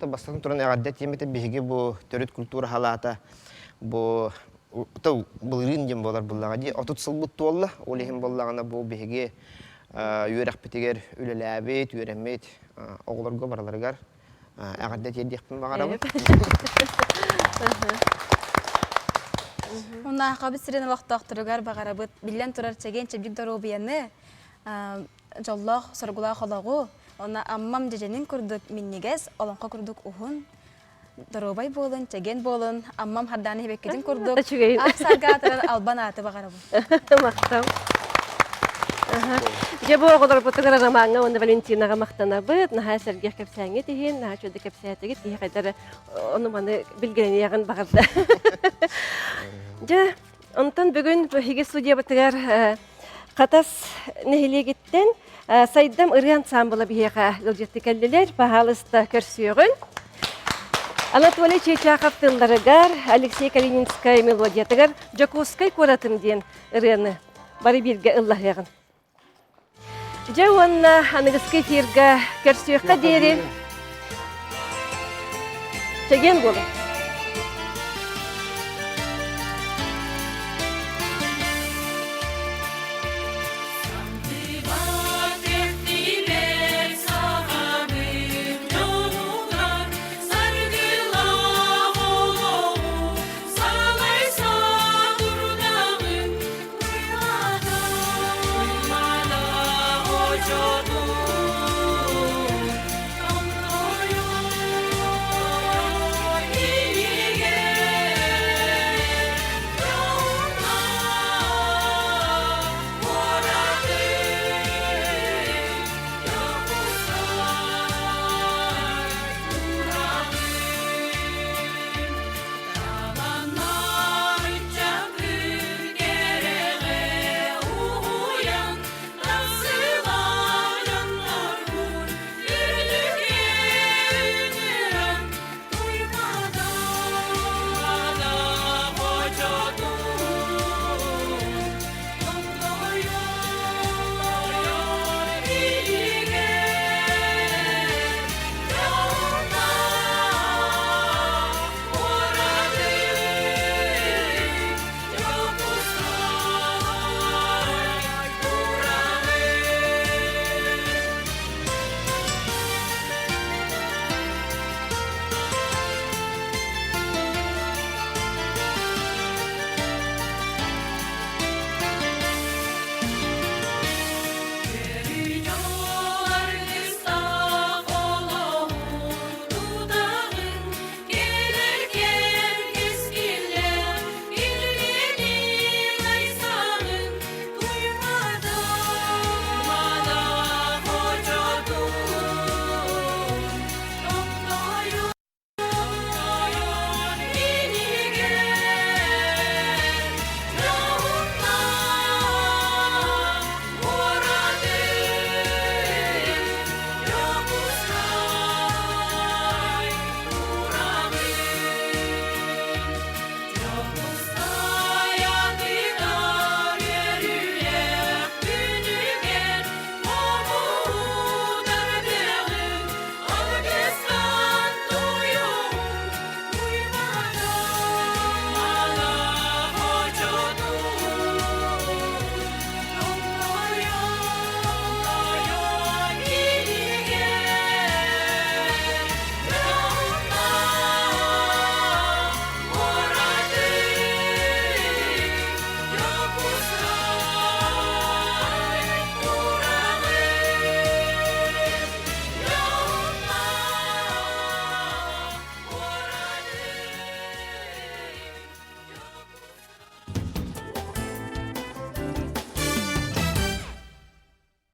бастатан туран эҕэрдэ тиэмэтэ биһиги бу төрүт культура халаата бу былырыын диэн буолар буллаҕа дии 30 сылбыт туолла ол иһин буоллаҕына бу биһиги үөрэхпитигэр үлэлээбит үөрэммит оҕолорго барыларыгар эҕэрдэ тиэрдиэхпин баҕарабын. Унаахабыт сирин олохтоохторугар баҕарабыт биллэн турар чэгиэн-чэбдик доруобуйаны, дьоллоох, соргулаах олоҕу, уонна Аммам дьэдьэнин курдук минньигэс, олоҥхо курдук уһун, доруобай буолун, чэгиэн буолун, Аммам хардааны иһибэккитин курдук, ап-сарга аатырар албан ааты баҕарабын. Махтал. Дьэ бу оҕолорбутугар Ромаҥҥа уонна Валентинаҕа махтанабыт. Наһаа сэргэх кэпсээҥҥит иһин, наһаа үчүгэйдик кэпсээтигит. Киһи хайдах эрэ ону-маны билгэлэниэҕин баҕарда. Дьэ, онтон бүгүн биһиги студиябытыгар Хатас нэһилиэгиттэн Сайдам ырыа ансаамбыла биһиэхэ ыалдьытты кэллилэр. Баһаалыста көрсүөҕүн. Анатолий Чичахов тылларыгар, Алексей Калининскай мелодиятыгар «Дьокуускай куоратым» диэн ырыаны бары бииргэ ыллаһыаҕын. Дьэ уонна аныгыскы эфирга көрсүөххэ диэри чэгиэн буолуҥ.